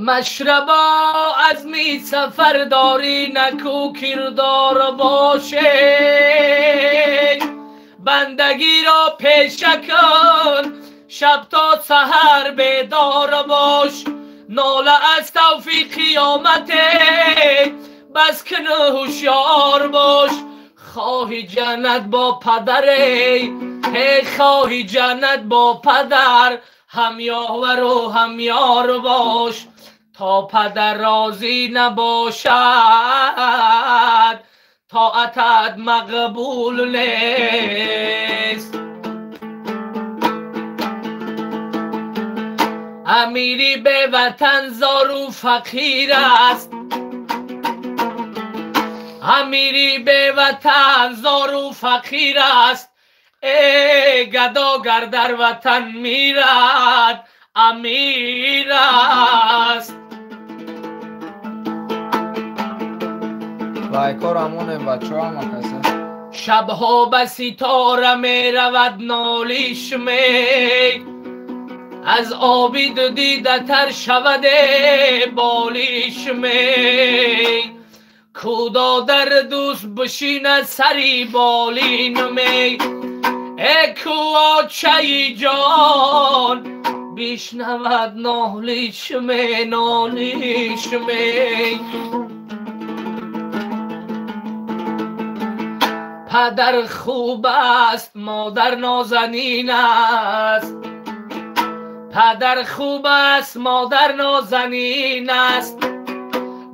Машрабо азми сафар дорӣ, наку кирдор боше. Бандагиро пеша кун, шаб то саҳар бедор бош. Нола аз тавфиқ қиёмате, бас кун ҳушёр бош. Хоҳи ҷаннат бо падаре, ҳей хоҳи ҷаннат бо падар, ҳамёвару ҳамёр бош. То падар розӣ набошад, тоатат мақбул нест. Амири беватан зору фақир аст, амири беватан зору фақир аст. Э гадогар дар ватан мирад, амир аст. Лайкор амонем бачаҳо ҳама каса. Шабҳо ба ситора меравад нолиш мей, аз оби дидатар шаваде болиш мей. Кудо дар дӯст бишинад сари болин мей, э ку очаи ҷон бишнавад нолиш мей, нолиш мей. Падар хуб аст, модар нозанин аст. Падар хуб аст, модар нозанин аст.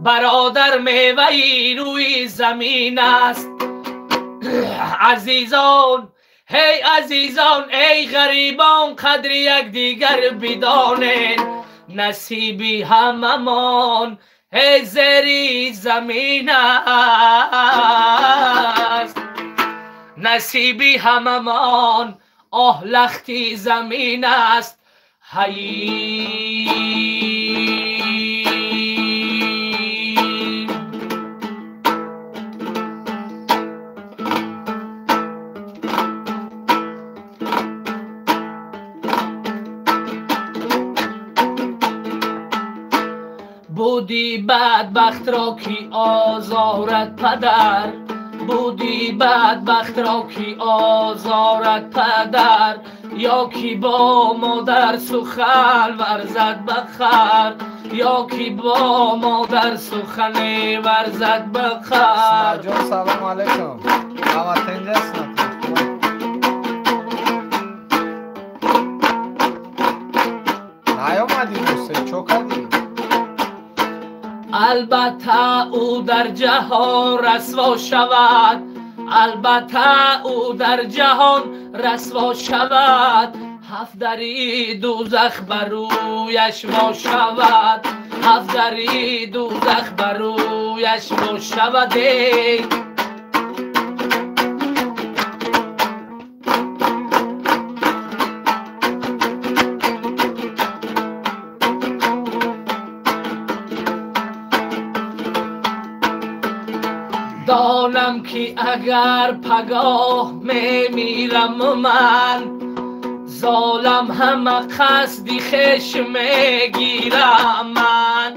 Бародар меваи рӯи замин аст. Азизон, ҳей азизон, эй ғарибон, қадри якдигар бидонед. Насиби ҳамамон ҳей зери замин аст. Насиби ҳамамон оҳ лахти замин аст. Ҳай буди бадбахтро ки озорад падар, буди бадбахтро ки озорад падар, ё ки бо модар сухан варзад ба хар, ё ки бо модар сухан варзад ба хар. Синаҷон салом алайкум. Ҳама тинҷ наёмадӣ дӯсте, чо кардӣ? Албатта ӯ дар ҷаҳон расво шавад, албатта ӯ дар ҷаҳон расво шавад. Ҳафт дари дӯзах бар рӯяш во шавад, ҳафт дари дӯзах бар рӯяш во шавад. Донам ки агар пагоҳ мемирам ман, золам ҳама қасди хеш мегирам ман.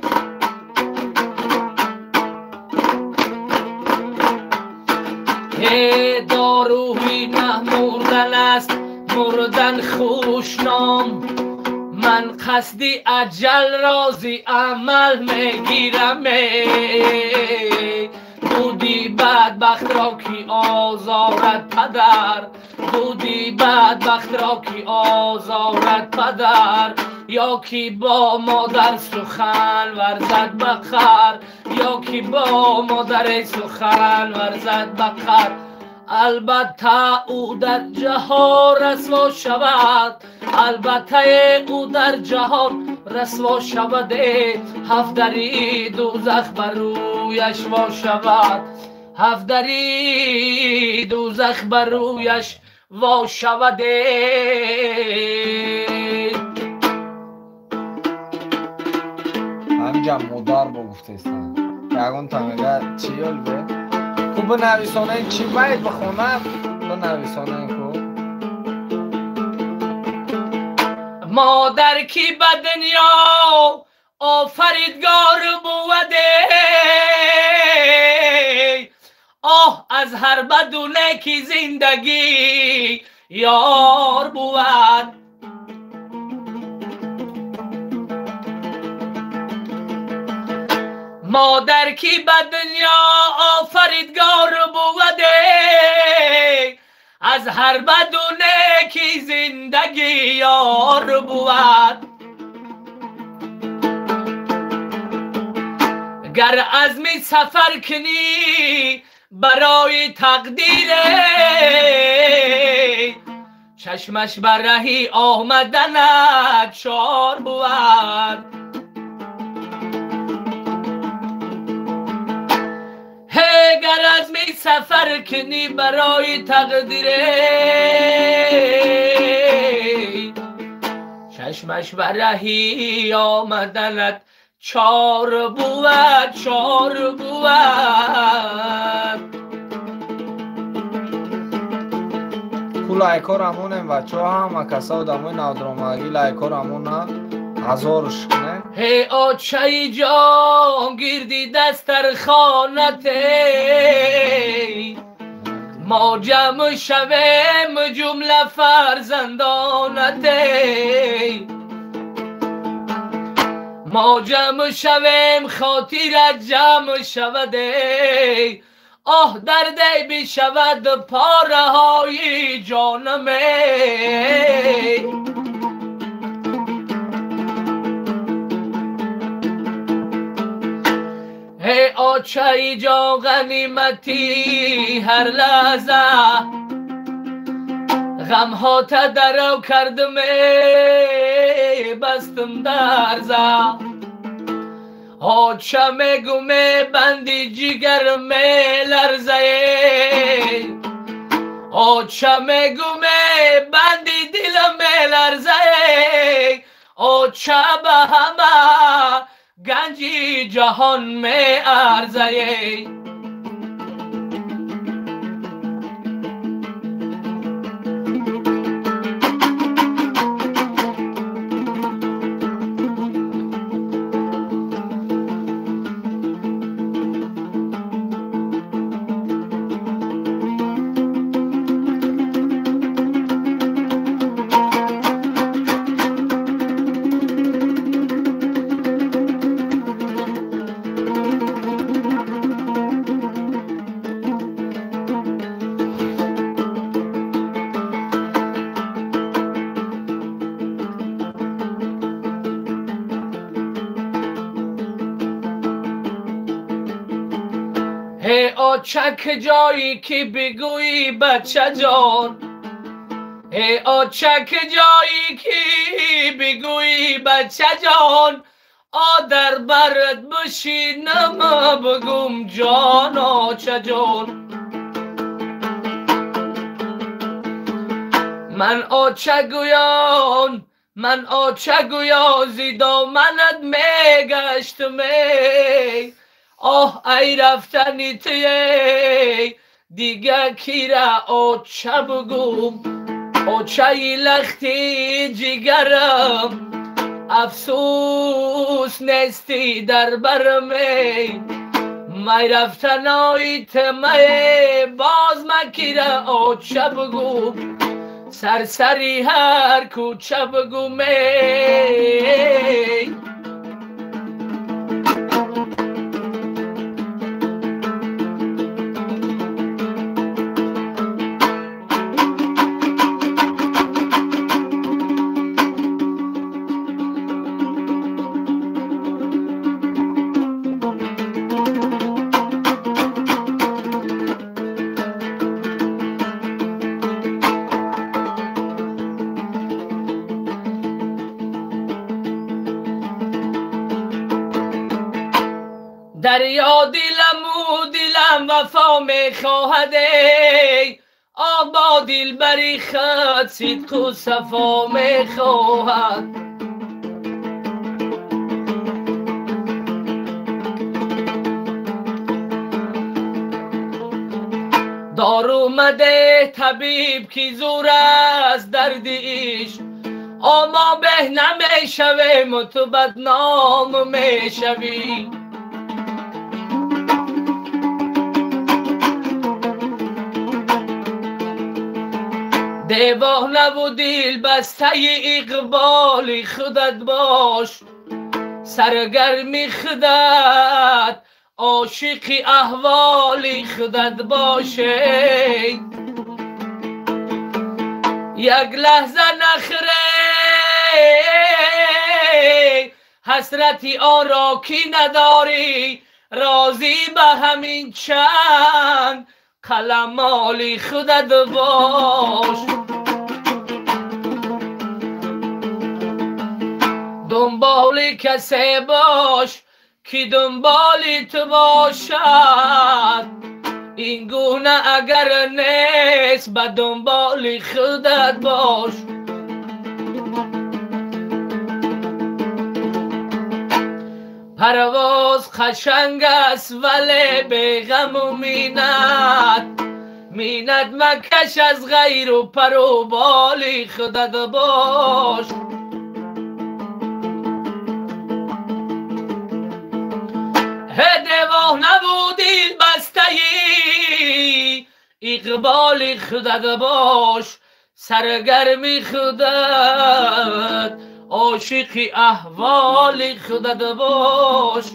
Э дорӯи на мурдан аст, мурдан хушном. Ман қасди аҷал рози амал мегирам. Буди бадбахтро ки озорад падар, буди бадбахтро ки озорад падар, ё ки бо модар сухан варзад ба қар, ё ки бо модаре сухан варзад ба қар. Албатта ӯ дар ҷаҳон расво шавад, албатта ӯ дар ҷаҳон расво шавад, ҳафт дари дӯзах бар рӯяш во шавад, ҳафт дари дӯзах бар рӯяш во шавад. Ҳаминҷа модар бо гуфтеста ягон тамега чӣ ёл бе ку бинависонем, чӣ байт бихона бинависонем ку. Модар ки ба дунё офаридгор буваде, оҳ аз ҳар баду неки зиндагӣ ёр бувад. Модар ки ба дунё офаридгор буваде, аз ҳар баду неки зиндагӣ ёр бувад. Гар азми сафар кунӣ барои тақдире, чашмаш бар раҳи омаданат чор бувад. Гар азми сафар кунӣ барои тақдире, чашмаш бар раҳи омаданат чор бувад, чор бувад. Ку лайкҳо рамонем бачаҳо, ҳама каса одамои навдуромадагӣ лайкҳо рамона ҳазоруш кунем. Ҳе очаи ҷон гирди дастархонате, мо ҷамъ шавем ҷумла фарзандонате, мо ҷамъ шавем хотират ҷамъ шаваде, оҳ дарде бишавад пораҳои ҷонаме. Ҳе очаи ҷон ғаниматӣ ҳар лаҳза, ғамҳо тадарав кардаме бастам дарза. Оча мегуме банди ҷигар меларзае, оча мегуме банди дилам меларзае, оча ба ҳама ганҷи ҷаҳон меарзае. Оча куҷое ки бигӯӣ бачаҷон, эй оча куҷое ки бигӯӣ бачаҷон, одар барат бишинам бигӯм ҷон очаҷон. Ман оча гӯён, ман оча гӯён зи доманат мегаштам, эй оҳ ай рафтани туей дига кира оча бугум, очаи лахти ҷигарам, афсӯс нестӣ дар барам, эй май рафтанои тмае боз ма кира оча бугум. Сарсари ҳар кӯча бигӯ мей. Дарё диламу дилам вафо мехоҳад, эй бо дилбари худ сидқу сафо мехоҳад. Дору мадеҳ табиб ки зур аст дарди ишқ, мо беҳ намешавему ту бадном мешавӣ. Девонаву дилбастаи иқболи худат бош, саргарми худат, ошиқи аҳволи худат бош. Як лаҳза нахӯре ҳасрати онро ки надорӣ, розӣ ба ҳамин чанд қаламоли худат бош. Дунболи касе бош ки дунболи ту бошад, ин гуна агар нест ба дунболи худат бош. Парвоз қашанг аст, вале беғаму минат, минат макаш аз ғайру пару боли худат бош. Девонаву дилбастаи иқболи худат бош, саргарми худат, ошиқи аҳволи худат бош.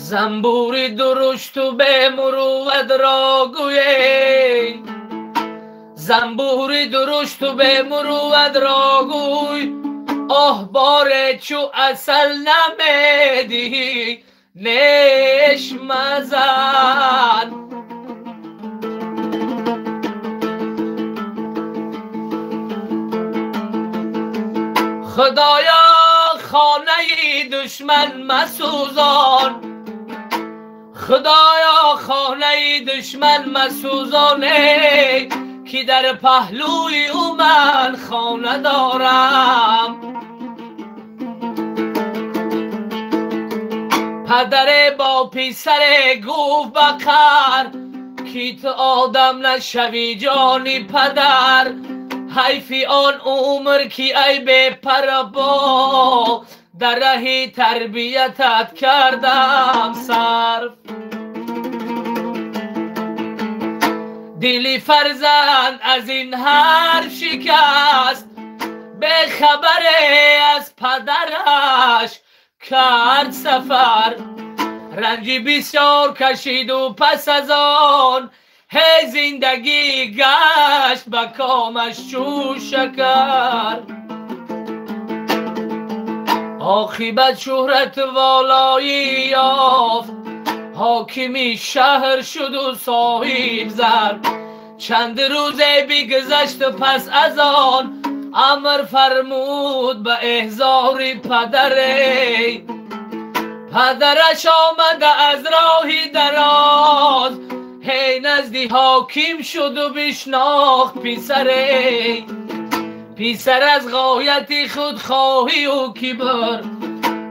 Занбури дурушту бемурувватро гӯй, занбури дурушту бемурувватро гӯй, оҳ боре чу асал намедиҳӣ неш мазан. Худоё хонаи душман масӯзон, Худоё хонаи душман масӯзон, ки дар паҳлӯи ӯ ман хона дорам. Падаре бо писаре гуфт ба қаҳр, ки ту одам нашавӣ ҷони падар, ҳайфи он умр ки ай бепарво дар раҳи тарбиятат кардам сарф. Дили фарзанд аз ин ҳарф шикаст, бехабаре аз падараш кард сафар. Ранҷи бисёр кашиду пас аз он ҳей зиндагӣ гашт ба комаш чу шакар. Оқибат шӯҳрат волоӣ ёфт, ҳокими шаҳр шуду соҳиб зар. Чанд рӯзе бигзашт пас аз он амр фармуд ба эҳзори падаре. Падараш омада аз роҳи дароз, ҳей назди ҳоким шуду бишнохт писаре. Писар аз ғояти худхоҳию кибр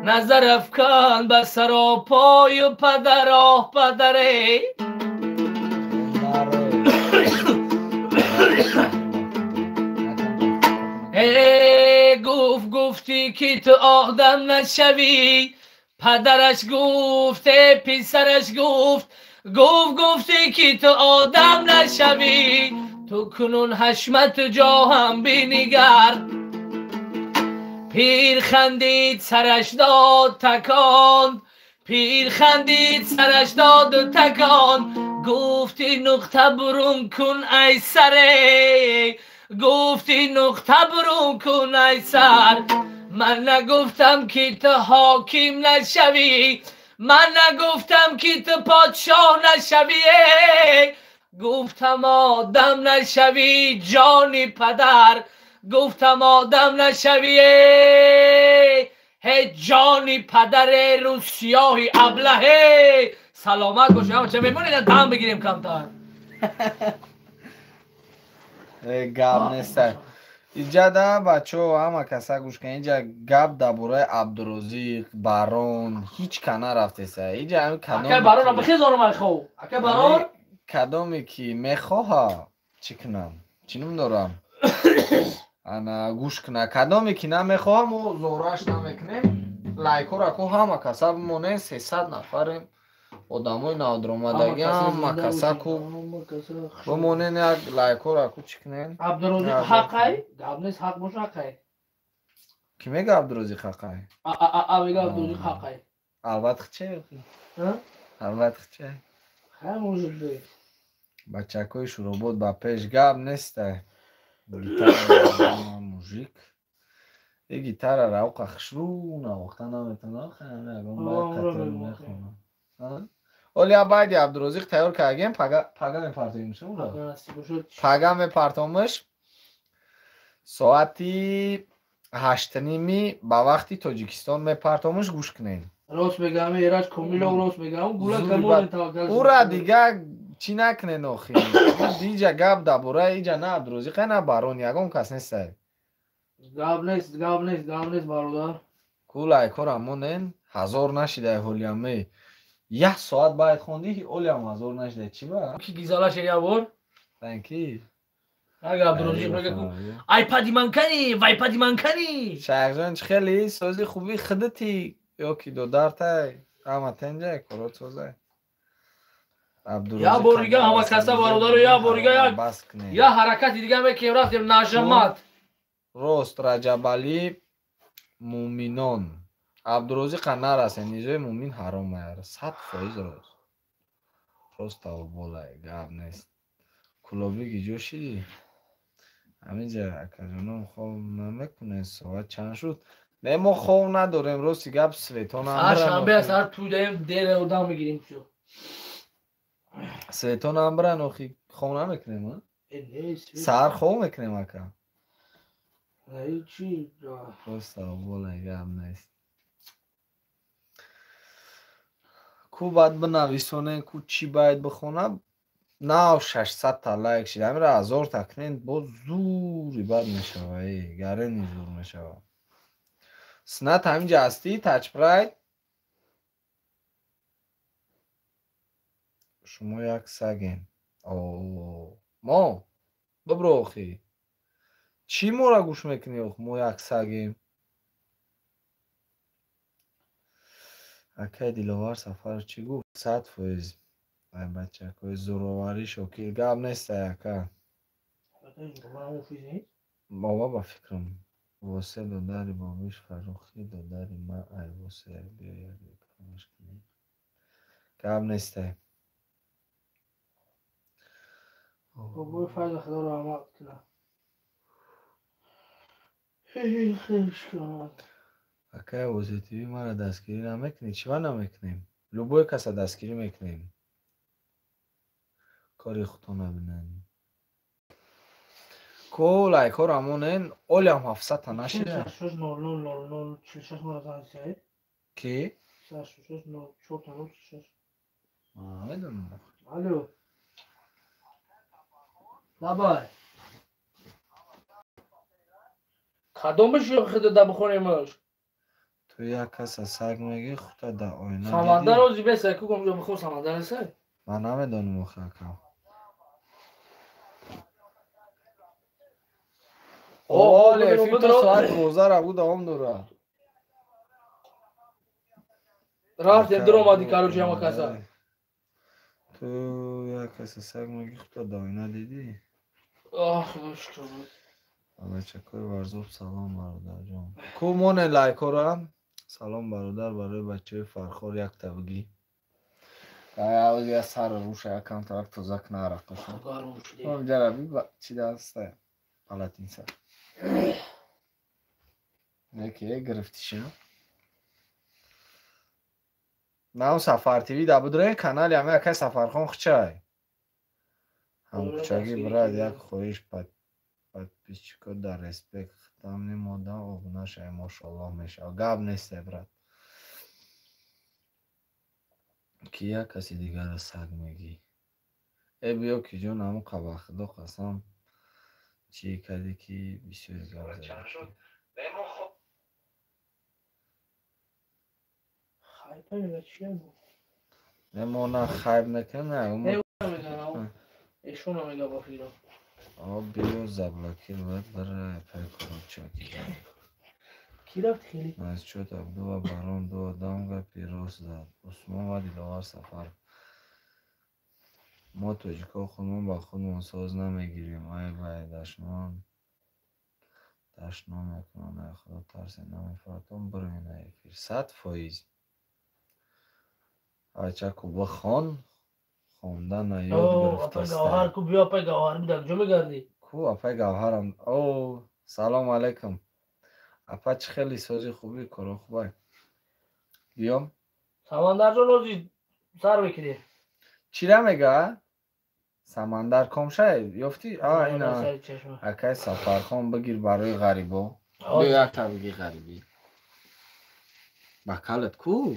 назар афкан ба саропою падар, оҳ падаре. Гуфт гуфтӣ ки ту одам нашавӣ, падараш гуфт, писараш гуфт Гуфт гуфтӣ ки ту одам нашавӣ, ту кунун ҳашмат ҷоҳам бинигар. Пир хандид сараш дод такон, пир хандид сараш дод такон. Гуфти нуқта бурун кун ай саре, гуфти нуқта бурун кун ай сар. Ман нагуфтам ки ту ҳоким нашавӣ, ман нагуфтам ки ту подшоҳ нашавӣ. Гуфтам одам нашавӣ ҷони падар, гуфтам одам нашавӣ. Ҳеҷ ҷони падаре рӯсиёҳи аблаҳе. Саломат бошед. Ҳама ча мемонед дам бигирем камтар. Гап нест. Иҷа да бачаҳо ҳама каса гӯш кунед. Иҷа гап дар бораи Абдурозиқ, Барон ҳеҷ ка нарафтеса. Иҷа ҳами кадом Акай Барона бихезонам ай хов. Акай Барон кадоме ки мехоҳа чӣ кунам? Чӣ ном дорам? Ана гӯш куна. Кадоме ки намехоҳа мо зораш намекунем. Лайкҳоро ку ҳама каса бимонем, 300 нафарем. Одамои навдуромадагӣ ҳама каса ку бимонен, як лайкҳоро ку чӣ кунем? Абдурозиқ ҳақай? Гап нест, ҳақ боша ҳақай. Кӣ мега Абдурозиқ ҳақай? А мега Абдурозиқ ҳақай. Албатта чӣ? Албатта чӣ? Ха может быть. Бачакҳои Шуробод ба пеш гап нестай. Гитара мужик. Э гитара равқа хушрӯ навохта наметавонам, хеле ягон баъд қатор мехонам. Оли байди Абдурозиқ тайёр кардем, пага мепартоимш. Пага мепартомш соати 8:30 ба вақти Тоҷикистон мепартомш, гӯш кунед. Рост мегам, Эраҷ Комилов рост мегам, гула камон таваккал. Ура дига чӣ накунед охи. Иҷа гап дар бораи иҷа на Абдурозиқ, на Барон, ягон кас нестай. Гап нест, гап нест, гап нест бародар. Ку лайкҳоро монен, 1000 нашидай ҳолиаме. Як соат баъд хондӣ, олиам 1000 нашидай. Чӣ ба? Ки гизалаш як бор? Танки? Ага Абдурозиқ мега ку айпади ман кани, вайпади ман кани. Шайхҷон чӣ хеле сози хуби худати ё ки додартай, ҳама тенҷай, корот созай. Я бор дига ҳама каса бародаро, я бор дига як ҳаракати дига мекунем, рафтем нажамат. Рост Раҷабалӣ муъминон. Абдурозиқа нарасен, низои муъмин ҳаром аяр. 100% рост. Рост тавболай, гап нест. Кулобӣ гиҷо шидӣ? Ҳаминҷа акаҷоном хоб намекунед, соат чанд шуд? Не, мо хоб надорем, рости гап светона. Сар шанбе аст, ҳар тӯй даем дер одам мегирем чо. Светона биран охи хоб намекунем, а? Саҳар хоб мекунем ака. Чӣ? Рост тавболай, гап нест. Ку баъд бинависонем, ку чӣ бояд бихонам? Нав 600 та лайк шид. Ҳамира 1000 та кунед, боз зури бад мешава, э, гарени зур мешава. Снат ҳаминҷа ҳастӣ, тачпрайд? Шумо як саген. О, мо бибро охи. Чӣ моро гӯш мекунӣ ох, мо як сагем? Акай Диловар Сафаров чӣ гуфт? 100%. Ай бачакҳои зӯроварӣ Шокир гап нестай ака. Баба ба фикрам. Восе додари бобиш Фаррухӣ додари ма ай восе биё як рекламаш кунем. Гап нестай. Бобои Файза Худо раҳмат кунад. Акай Восе ТВ маро дастгирӣ намекунӣ? Чӣ ва намекунем? Любой каса дастгирӣ мекунем. Кори худтона бинед. Ку лайкҳоро монен, олиам 700 та нашида. 46 00 00 46 мара занг зад. Ки? 46 0 4 0 46. Намедонам. Алло. Лабай. Кадомаш худо бихонемаш? Ту як каса саг мегӣ, худта дар оина. Самандар ози беса ку гомҷо бихо Самандар аса? Ман намедонам охи ака. Оле, эфир то соат 12 ра давом дорад. Рафтем, дуромадӣ, короче, ҳама каса. Ту як касе саг меги худта доина дидӣ? Оҳ, худо шукр. Бачакои Варзоб салом бародарҷон. Ку моне лайкора? Салом бародар барои бачаҳои Фархор якта бигӣ. Я сар руша якам тарак тоза кна арақаша. Ҷараби чи даста? Палатинса. Неки гирифтиша. Нав Сафар ТВ да будроен канали ами акай Сафархон хчай. Ҳамкучаги брат як хоҳиш подписчико дар респект хитам нимодам обуна шавӣ мошоаллоҳ мешава. Гап несте брат. Ки як каси дигарро саг мегӣ. Э биё ки ҷон ҳамун ба худо қасам чӣ кардӣ ки бисёр гап задӣ. Не мо на хайб накунем, на. О биё заблокировать барай пай корочаки. Ки рафт хеле? Насчёт Абдулла барон ду одам гапи рост зад. Усмон ва Диловар Сафар. Мо тоҷико худмон ба худмон соз намегирем. Ай вай дашнон дашном мекунанд. Ай худо тарсе намефаратон бироен ай эфир. 100%. Ачаку бихон хонда на ёд гирифтаст. Гавҳар ку биё апай Гавҳар бида куҷо мегардӣ? Ку апай Гавҳарам. О, салом алайкум. Апа чӣ хеле сози хуби коро хубай. Биё. Самандарҷон ози сар мекунӣ. Чира мега? Самандар комшай ёфтӣ? А ина акай Сафархон бигир барои ғарибо. Биё якта бигир ғарибӣ. Бакалат ку?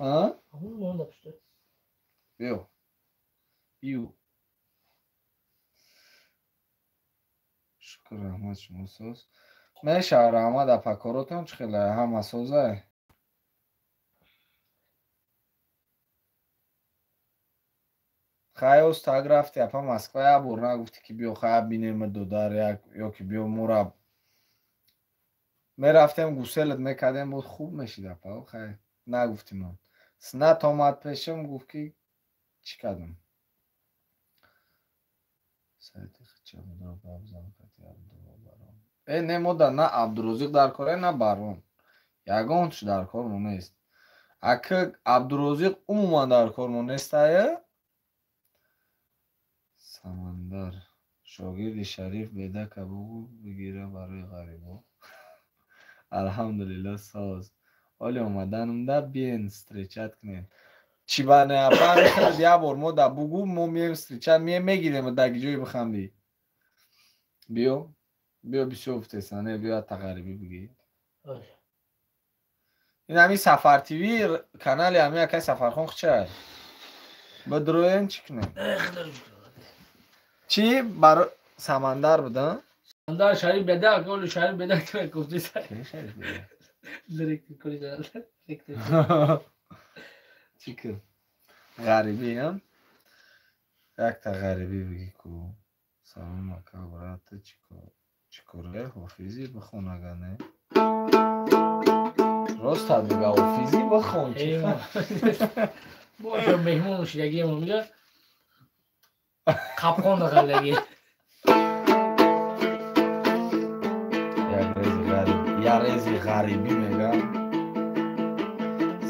А? Биё. Биё. Шукр раҳмат шумо соз. Мешава раҳмат апа коротон чӣ хеле ҳама созай. Хай устаг рафти апа Москва як бор нагуфтӣ ки биё хай бинем додар як ё ки биё мора мерафтем гуселат мекардем буд хуб мешид апа хай нагуфтим он. Снат омад пешам гуфт ки чӣ кардам? Сайти хича будро гап зан кати Абдулло барон. Э не мода на Абдурозиқ дар коре на барон. Ягон чӣ дар кор мо нест. Ака Абдурозиқ умуман дар кор мо нестая. Самандар шогирди Шариф бедака бугу бигира барои ғарибо. Алҳамдулилло соз. Оли омаданумда биен встречать кунем. Чӣ ба не апа як бор мо да бугу мо мием встречать мием мегирем даги ҷои биханди. Биё. Биё бисёр гуфтесан, не биё та ғарибӣ бигӣ. Ин ҳами Сафар ТВ канали ҳами акай Сафархон хчай. Бидроен чӣ кунем? Чӣ баро Самандар буда? Самандар Шариф бедак, оли Шариф бедак гуфти. Шариф бедак. Директор кори директор. Чӣ кун? Ғарибӣ ҳам? Якта ғарибӣ бигӣ ку. Салом ака брат, чӣ кор? Чӣ коре? Ҳофизӣ бихон ага не? Рост мега ҳофизӣ бихон чӣ? Боша меҳмон шидагиам мега. Қапқон дақалаги. Як рези ғарибӣ мега.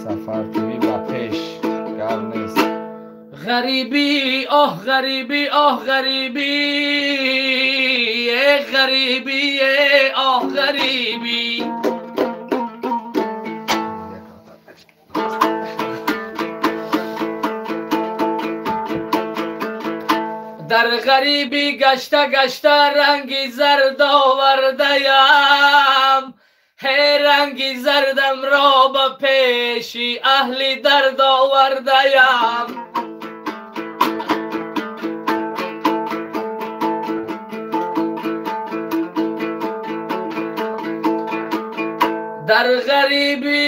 Сафар ТВ ба пеш гап нест. Ғарибӣ, оҳ ғарибӣ, оҳ ғарибӣ, э ғарибӣ, оҳ ғарибӣ. Дар ғарибӣ гашта гашта ранги зард овардаям. Ҳе ранги зардамро ба пеши аҳли дард овардаям. Дар ғарибӣ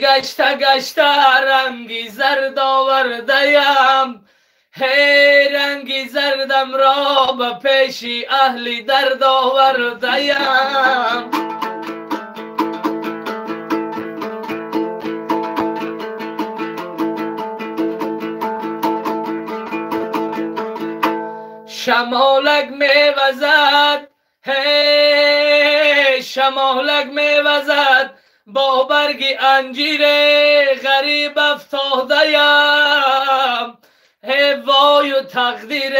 гашта гашта ранги зард овардаям. Ҳе ранги зардамро ба пеши аҳли дард овардаям. Шамолак мевазад бо барги анҷир ғариб афтодаям эй вою тақдир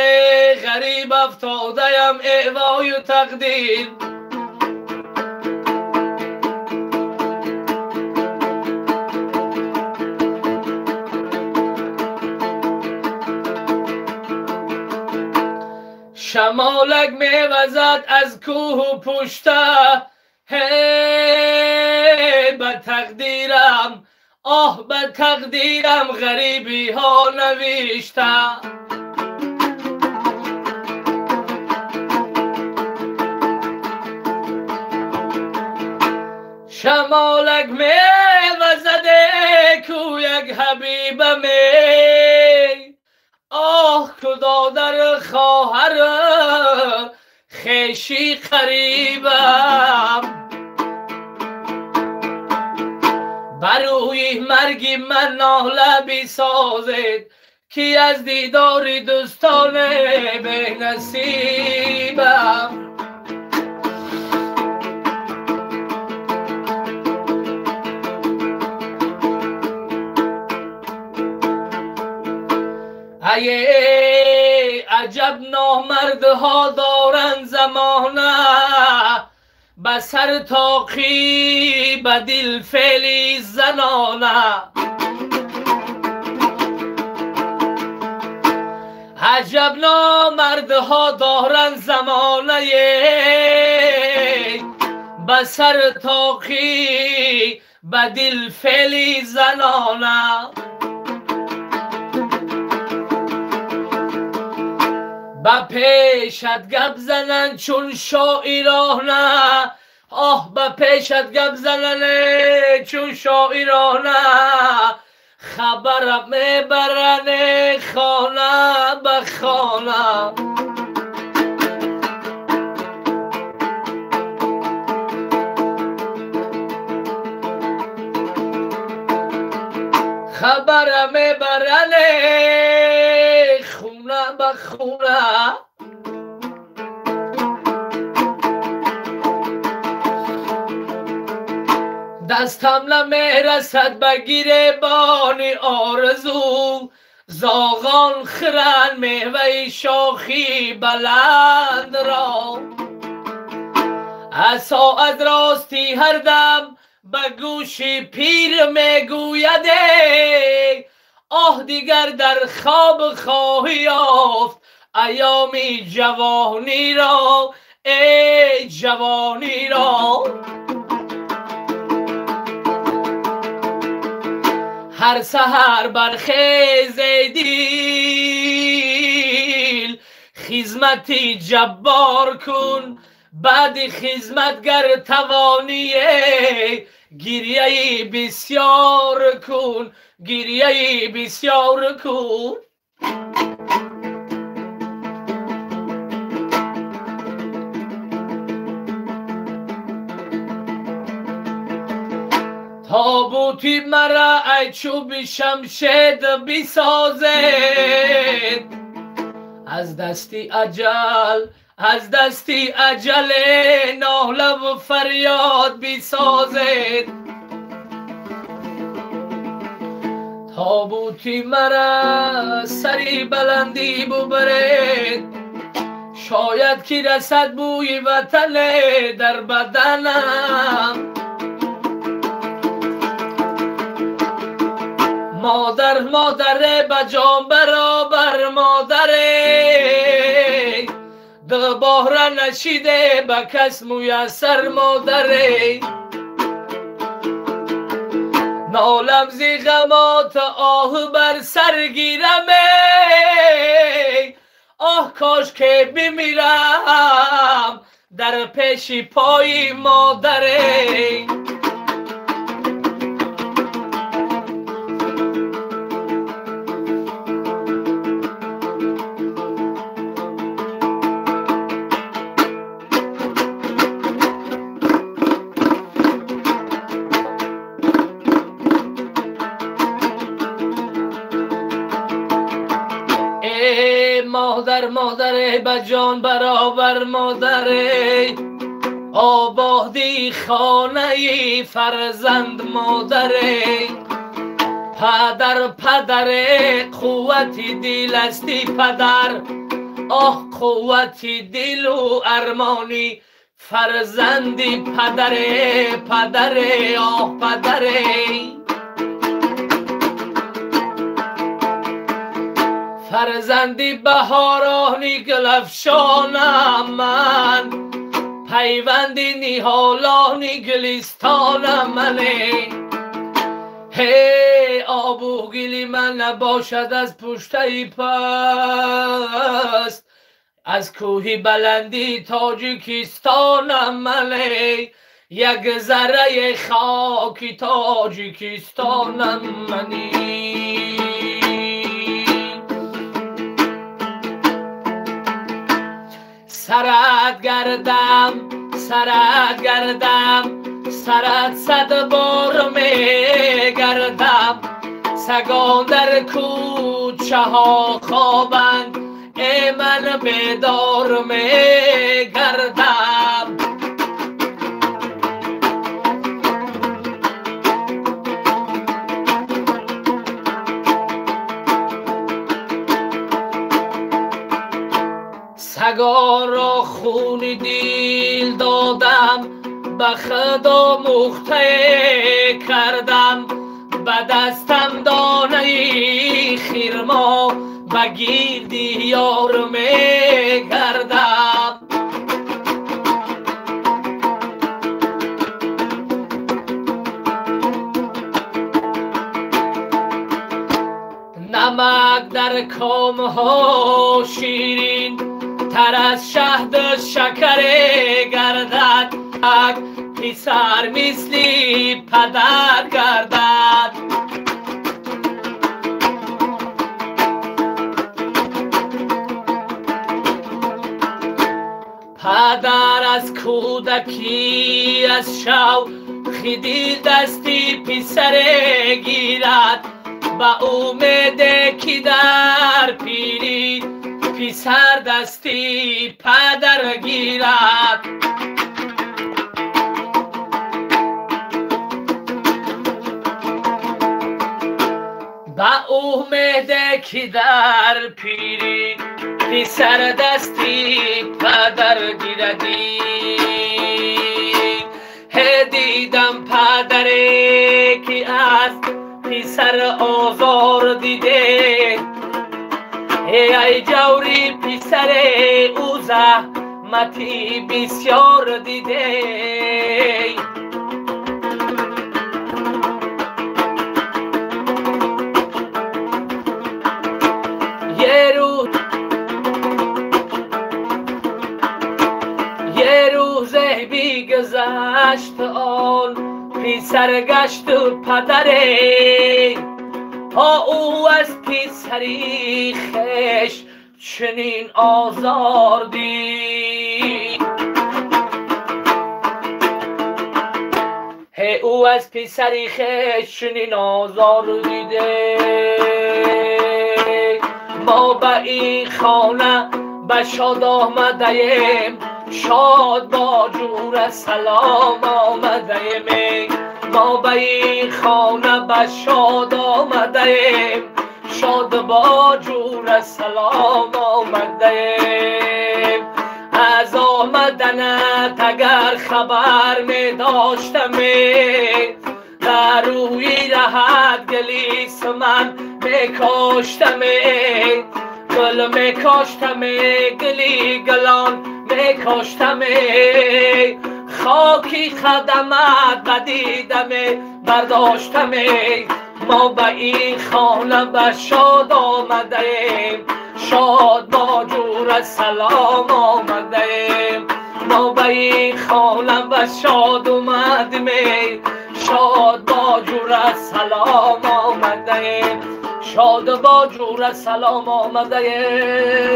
ғариб афтодаям эй вою тақдир. Шамолак мевазад аз кӯҳу пушта ҳей ба тақдирам оҳ ба тақдирам ғарибиҳо навишта. Шамолак мевазад ку як ҳабибам оҳ худо дар хоҳар хеши қарибам барои марги ман нола бисозед ки аз дидори дӯстон бенасибам. Ай аҷаб номардҳо доранд замона ба сар тоқӣ ба дил феъли занона. Аҷаб номардҳо доранд замона ба сар тоқӣ ба дил феъли занона. Ба пешат гап зананд чун шоирона оҳ ба пешат гап зананд чун шоирона хабарам мебаранд хона ба хона. Хабарам мебаранд хона ба хона. Дастам намерасад ба гиребони орзу зоғон хӯранд меваи шохи баланд ро. Асо аз рости ҳар дам ба гӯши пир мегӯяд оҳ дигар дар хоб хоҳӣ ёфт айёми ҷавониро эй ҷавониро. Ҳар саҳар бархез эй дил хизмати ҷаббор кун баъди хизматгар тавонӣ гирьяи бисёр кун гирьяи бисёр кун. Тобути мара ай чӯби шамшед бисозед аз дасти аҷал аз дасти аҷале нолаву фарёд бисозед. Тобути мара сари баландӣ бубаред шояд ки расад бӯи ватане дар баданам. Модар модаре ба ҷон баробар модаре дубора нашиде ба кас муяссар модаре. Нолам зи ғамот оҳ бар сар гирам оҳ кош ки бимирам дар пеши пои модаре. Модар модаре ба ҷон баробар модаре Ободи хонаи фарзанд модаре, падар падаре, қуввати дил асти падар, оҳ қуввати дилу армони фарзанди падаре, падаре, оҳ падаре. Фарзанди баҳорони гулафшонам ман, пайванди ниҳолони гулистонам мане. Ҳей обу гили ман набошад аз пуштаи паст, аз кӯҳи баланди Тоҷикистонам мане, як зарраи хоки Тоҷикистонам мани. Сарат гардам, сарат гардам, сарат сад бор мегардам, сагон дар кӯчаҳо хобанд, э ман бедор мегардам. Сагонро хуни дил додам, ба худо мухтае кардам, ба дастам донаи хирмо, ба гирди ёр мегардам. Намак дар комҳо ширин тар аз шаҳду шакаре гардад, писар мисли падар гардад. Падар аз кӯдакӣ аз шавқи дил дасти писаре гирад, ба умеде ки дар пирӣ писар дасти падар гирад. Ба умеде ки дар пирӣ писар дасти падар гирадӣ. Ҳе дидам падаре ки аз писар озор диде, эй ҷаври писаре ӯ заҳмати бисёр диде. Е рӯзе бигзашт он писар гашту падаре, то ӯ аз писари хеш чунин озор дид. Ҳе ӯ аз писари хеш чунин озор диде. Мо ба ин хона ба шод омадаем, шод бо ҷура салом омадаем. Мо ба ин хона ба шод омадаем, шод бо ҷура салом омадаем. Аз омаданат агар хабар медоштам, дар рӯи раҳат гилис ман мекоштам, гул мекоштам, гули гулон мекоштам, хоки қадамат ба дидам бардоштам. Мо ба ин хона ба шод омадаем, шод бо ҷура салом омадаем. Мо ба ин хона ба шод омадем, шод бо ҷура салом омадаем, шод бо ҷура салом омадаем.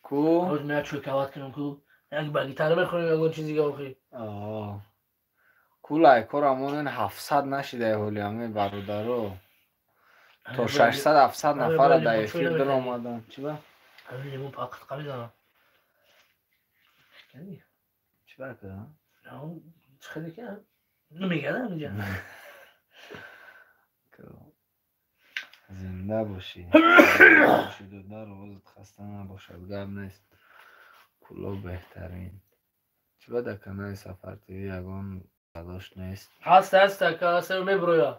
Ку? Ҳоз меяд чӯкават кунам ку? Як ба гитара мехонем ягон чиз дига охи? Аа. Кулай корамонен 700 нашидай ҳоли ҳаме бародаро. То 600-700 нафара дар эфир даромадан. Чӣ ба? Лимон паққа мезанам. Чӣ ба ка? Чӣ хеле ки? Намегардам инҷа. Зинда бошӣ. Додар овозат хаста набошад, гап нест. Куло беҳтарин. Чӣ ба дар канали Сафар ТВ ягон дадош нест? Ҳаст, ҳаст, ака, ҳаст, меброя.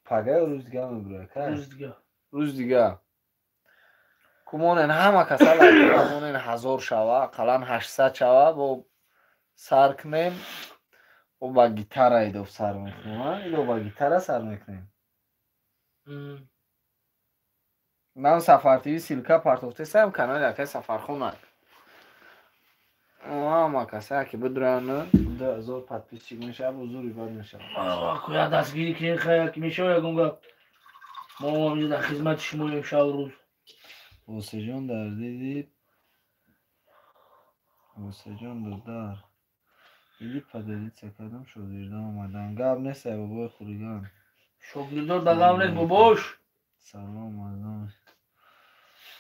Пага ё рӯз дига меброя? Кай? Рӯз дига. Рӯз дига. Кумонен ҳама каса лайкамонен 1000 шава, ақаллан 800 шава, бо сар кунем, бо ба гитара идов сар мекунем, а? Идов ба гитара сар мекунем. Нам Сафар ТВ ссылка партофтесаем канали акай Сафархонак. Ҳама касае ки бидуранд 2000 подписчик мешавад, ҳузури бад мешавад. Куя дастгирӣ кунем, хая ки мешавад ягон гап. Мо инҷо дар хизмати шумоем шабу рӯз. Восеҷон дар диди Восеҷон додар. Диди поделиться кардам, шогирдон омадан. Гап нест, ай бобои хулиган. Шогирдон да гап нест, бобош. Салом азон.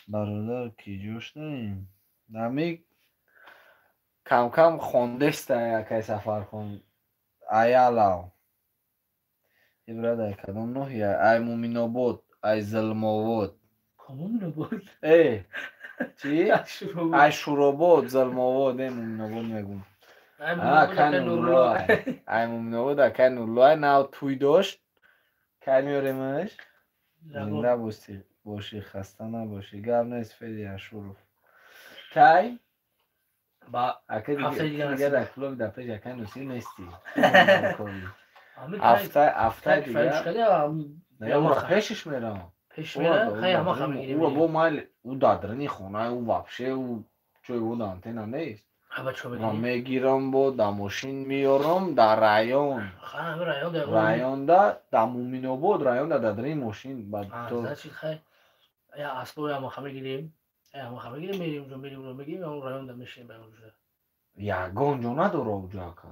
Бародар ки ҷо шудаем? Нами кам-кам хондеста якай Сафархон. Аялав. Ибрат ай кадом ноҳия? Ай Муминобод, ай Зилмовод. Муминобод? Э, чӣ? Ай Шуробод, Зилмовод, э Муминобод мегум. Акай Нурулло. Ай Муминобод, акай Нурулло, ай нав тӯй дошт. Кай меоремаш? Зинда бошӣ, хаста набошӣ. Гап нест, Феди Ашуров. Кай? Ба ака дига дар клуби дар пеш акай Нусир нестӣ. Ҳафтаи дига пешиш меравам. Пеш меравам? Хай ҳама ха мегирем. Ӯ бо майл ӯ дар даруни хонаи ӯ вообще ӯ ҷои ӯ дар антенна нест. Ман мегирам бо дар мошин меёрам дар район. Районда дар Муминобод, районда дар даруни мошин. Асбои ҳама ха мегирем. Ҳама мегирем, мерем унҷо, мерем унҷо, мегирем, ҳамон районда мешинем ба онҷо. Ягон ҷо надора уҷо ака.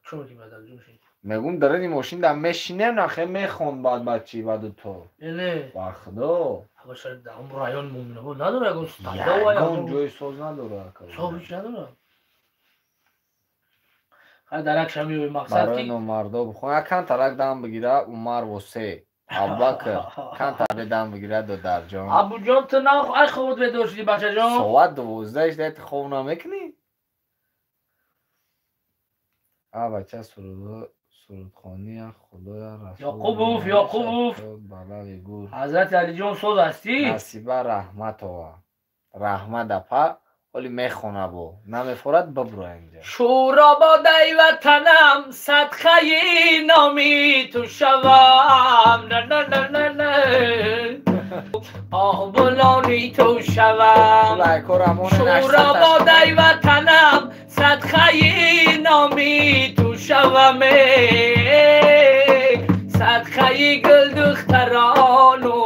Чо мекунем баъд аз ҷо мешинем? Мегум даруни мошин да мешинем, нахе мехон баъд бачи баъду то. Не. Ба худо. Ҳама шояд дар он район Муминобод надора ягон стадо, ягон ҷои соз надора ака. Соз ҳеч надора. Хай дарак ша меоем мақсад ки барои номардо бихон. Як кантарак дам бигира Умар Восе. Абубакр кантар дам бигира додарҷон. Абуҷон ту на ай хобот бедор шудӣ бачаҷон? Соат 12 шуда ту хоб намекунӣ? А бача сурудхонӣ худоя расул. Ёқубов, Ёқубов. Балави гур. Ҳазрати Алиҷон соз ҳастӣ? Насиба Раҳматова. Раҳмат апа оли мехона бо. Намефорад бибро инҷа. Шӯрободаи ватанам садқаи номи ту шавам. На на на на на. Оҳбулони ту шавам. Шӯрободаи ватанам садқаи номи ту шавам. Садқаи гулдухтарону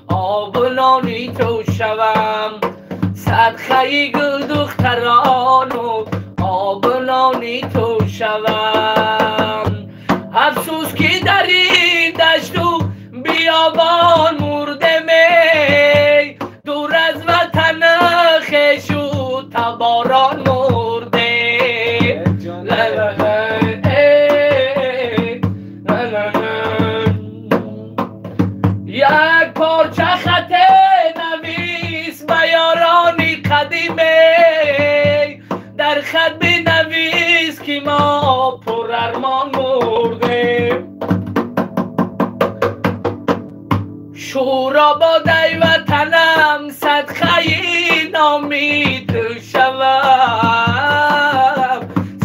обулони ту шавам. Садқаи гулдухтарону обулони ту шавам. Афсӯс ки дар ин дашту биёбон мурдем, дур аз ватан хешу таборон мурдем. Як порча хате навис ба ёрони қадиме, дар хат бинавис ки мо пурармон мурдем. Шӯрободаи ватанам садқаи номи ту шавам,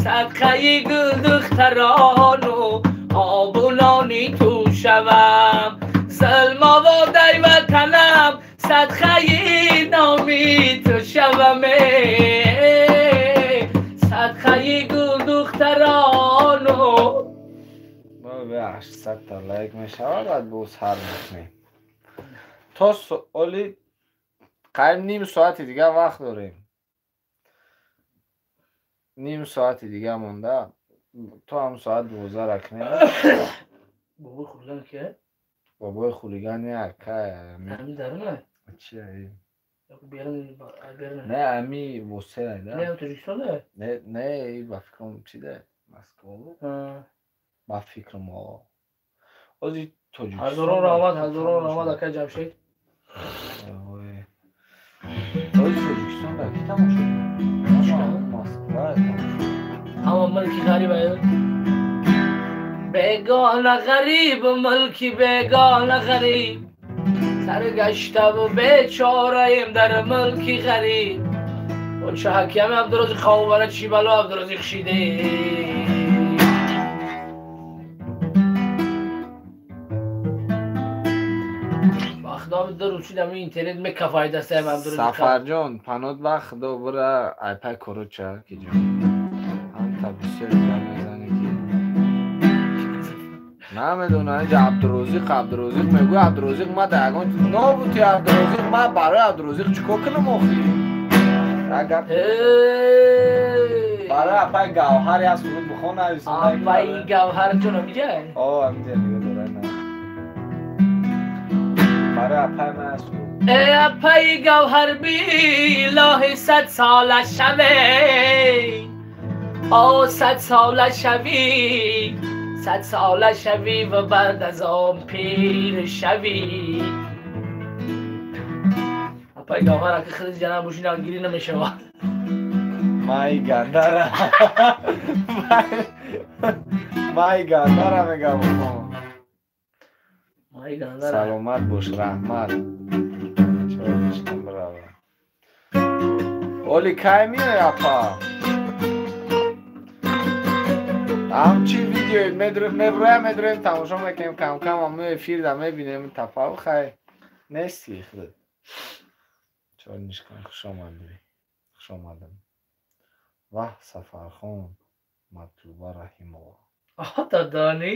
садқаи гулдухтарону обунони ту шавам. Зулмоводаи ватанам садқаи номи ту шавам, садқаи гулдухтарону. 800 та лайк мешавад, баъд боз сар мекунем. То соали қариб ним соати дига вақт дорем. Ним соати дига монда. То ҳам соат 12 ракне. Бобои хулиган ки? Бобои хулиган яка. Ҳамин даруна? Чи ай? Берун берун. Не, ами восе да. Не, Тоҷикистон? Не, не, ба фикрам чи да? Москва. Ба фикрам о. Ози Тоҷикистон. Ҳазорон раҳмат, ҳазорон раҳмат ака Ҷамшед. Ози Тоҷикистон да ки тамошо? Москва тамошо. Ҳама мулки ғариб ай. Бегона ғариб, мулки бегона ғариб. Саргаштаву бечораем дар мулки ғариб. Оча ҳаками Абдурозиқ ховара чӣ бало Абдурозиқ шиде. Вақтам дар рӯчидам интернет мекафай дастаем Абдурозиқ. Сафарҷон, панот ба худо бура айпай короча ки ҷон. Ҳам та бисёр гап мезанӣ ки намедонам инҷа Абдурозиқ Абдурозиқ мегӯй Абдурозиқ ма дар ягон нобути Абдурозиқ ма барои Абдурозиқ чӣ кор кунам охи? Агар барои апай Гавҳар як суруд бихон нависонда. Апай Гавҳар ҷон амиҷа? О, амиҷа нигоҳ дорай на. Барои апай ман як суруд. Э апай Гавҳар билоҳи 100 сола шаве. О 100 сола шавӣ. 100 сола шавӣ ва баъд аз он пир шавӣ. Апай Гавҳар ака хеле ҷанаб бошин ангирӣ намешавад. Май гандара. Май гандара мегам. Май гандара. Саломат бош, раҳмат. Чаро мешкам брава. Оли кай миёй апа? Ҳамчи видео меброям медроем тамошо мекунем кам-кам ҳаму эфирда мебинем тафаввух хай нести худ. Чор нишкан хуш омадӣ. Хуш омадам. Ваҳ Сафархон Матлуба Раҳимова. Аҳа додани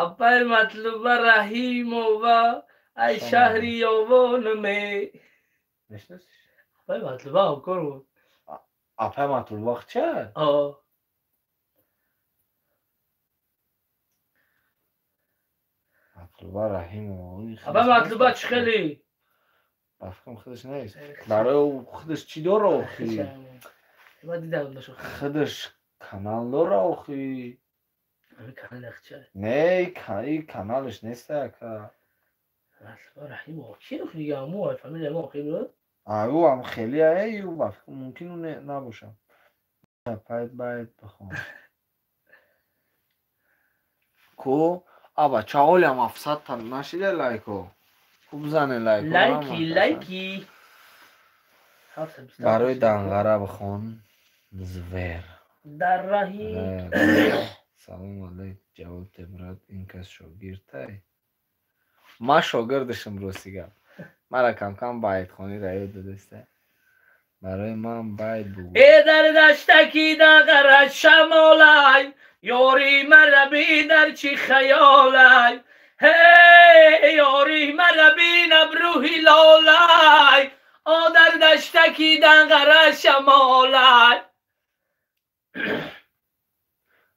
апай Матлуба Раҳимова ай шаҳри Ёвон ме. Мешносиш? Апай Матлуба ҳамкор буд. Апай Матлуба ча? О. Матлуба Раҳимова. Апай Матлуба чӣ хеле? Ба фикрам худаш нест. Барои худаш чӣ дора охи? Ма дидам нашо. Худаш канал дора охи. Ами канал ахча. Не, и каналаш нест ака. Матлуба Раҳимова ки охи дига аму ай фамилия мо охи буд? Аю ам хеле ай ю ба фикрам мумкин набошам. Пайд байд бихон. Ку аба чаолям 700 та нашида лайко. Хуб зане лайко. Лайки, лайки. Барои данғара бихон звер. Дар раҳи. Салом алейк, ҷавоб те брат, ин кас шогирдтай? Ман шогирдашам рости гап. Мара кам-кам байтхонӣ раёд додаста. Барои ман байт бугӯ. Э дар даштаки данғара шамолай, ёри мара бидар чӣ хаёлай. Ҳей ёри мара бин абрӯҳи лолай, о дар даштаки данғара шамолай.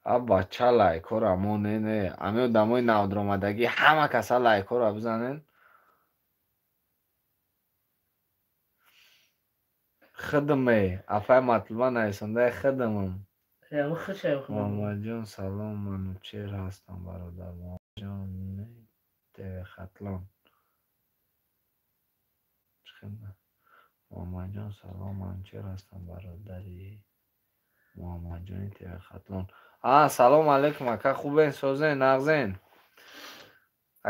А бача лайкора мо не не, ами одамои навдуромадагӣ ҳама каса лайкора бизанен. Хидме, апай Матлуба нависондаи хидмам. Муҳаммадҷон салом, Манучер ҳастам бародар. Муҳаммадҷон Хатлон. Муҳаммадҷон салом, Манучер ҳастам бародари Муҳаммадҷони Хатлон. А салом алейкум ака, хубен, созен, нағзен?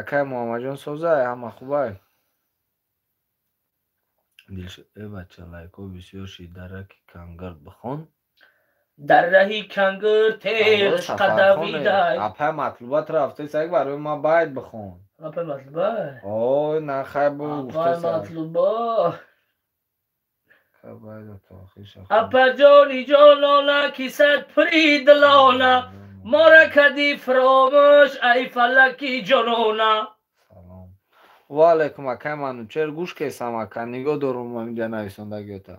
Акай Муҳаммадҷон созай, ҳама хубай? Дилшод, э бача лайко бисёр шид, дар раки кангард бихон. Дар раҳи кангир теғ қадавидай. Апай Матлуба рафтест, як барои ман байт бихон. Апай Матлуба? О, на хай бу Апай Матлуба. Апаҷони ҷонона ки сад пури дилона, мора кади фаромӯш ай фалаки ҷонона. Салом. Ва алайкум акай Манучер, гӯш кесам ака, нигоҳ дорум инҷа нависондагиёта.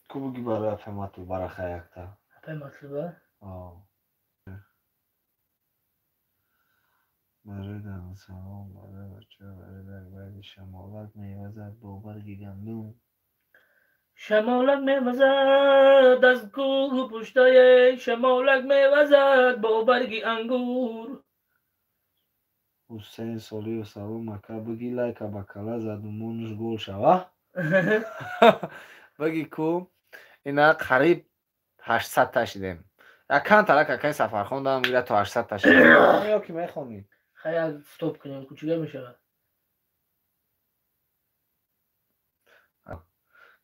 Ку буги барои апай Матлуба раха якта. Апай Матлуба? Барои салом, барои бача, барои дарбари шамолак мевазад бо барги гандум. Шамолак мевазад аз кӯҳу пуштае, шамолак мевазад бо барги ангур. Ҳусейн Солиев салом ака, буги лайка ба кала заду монуш гол шава. Буги ку ина қариб 800 та шидем. Якан талак акай Сафархон дам гира то 800 та шидем. Ё ки мехонӣ? Хая стоп кунем, кучига мешавад.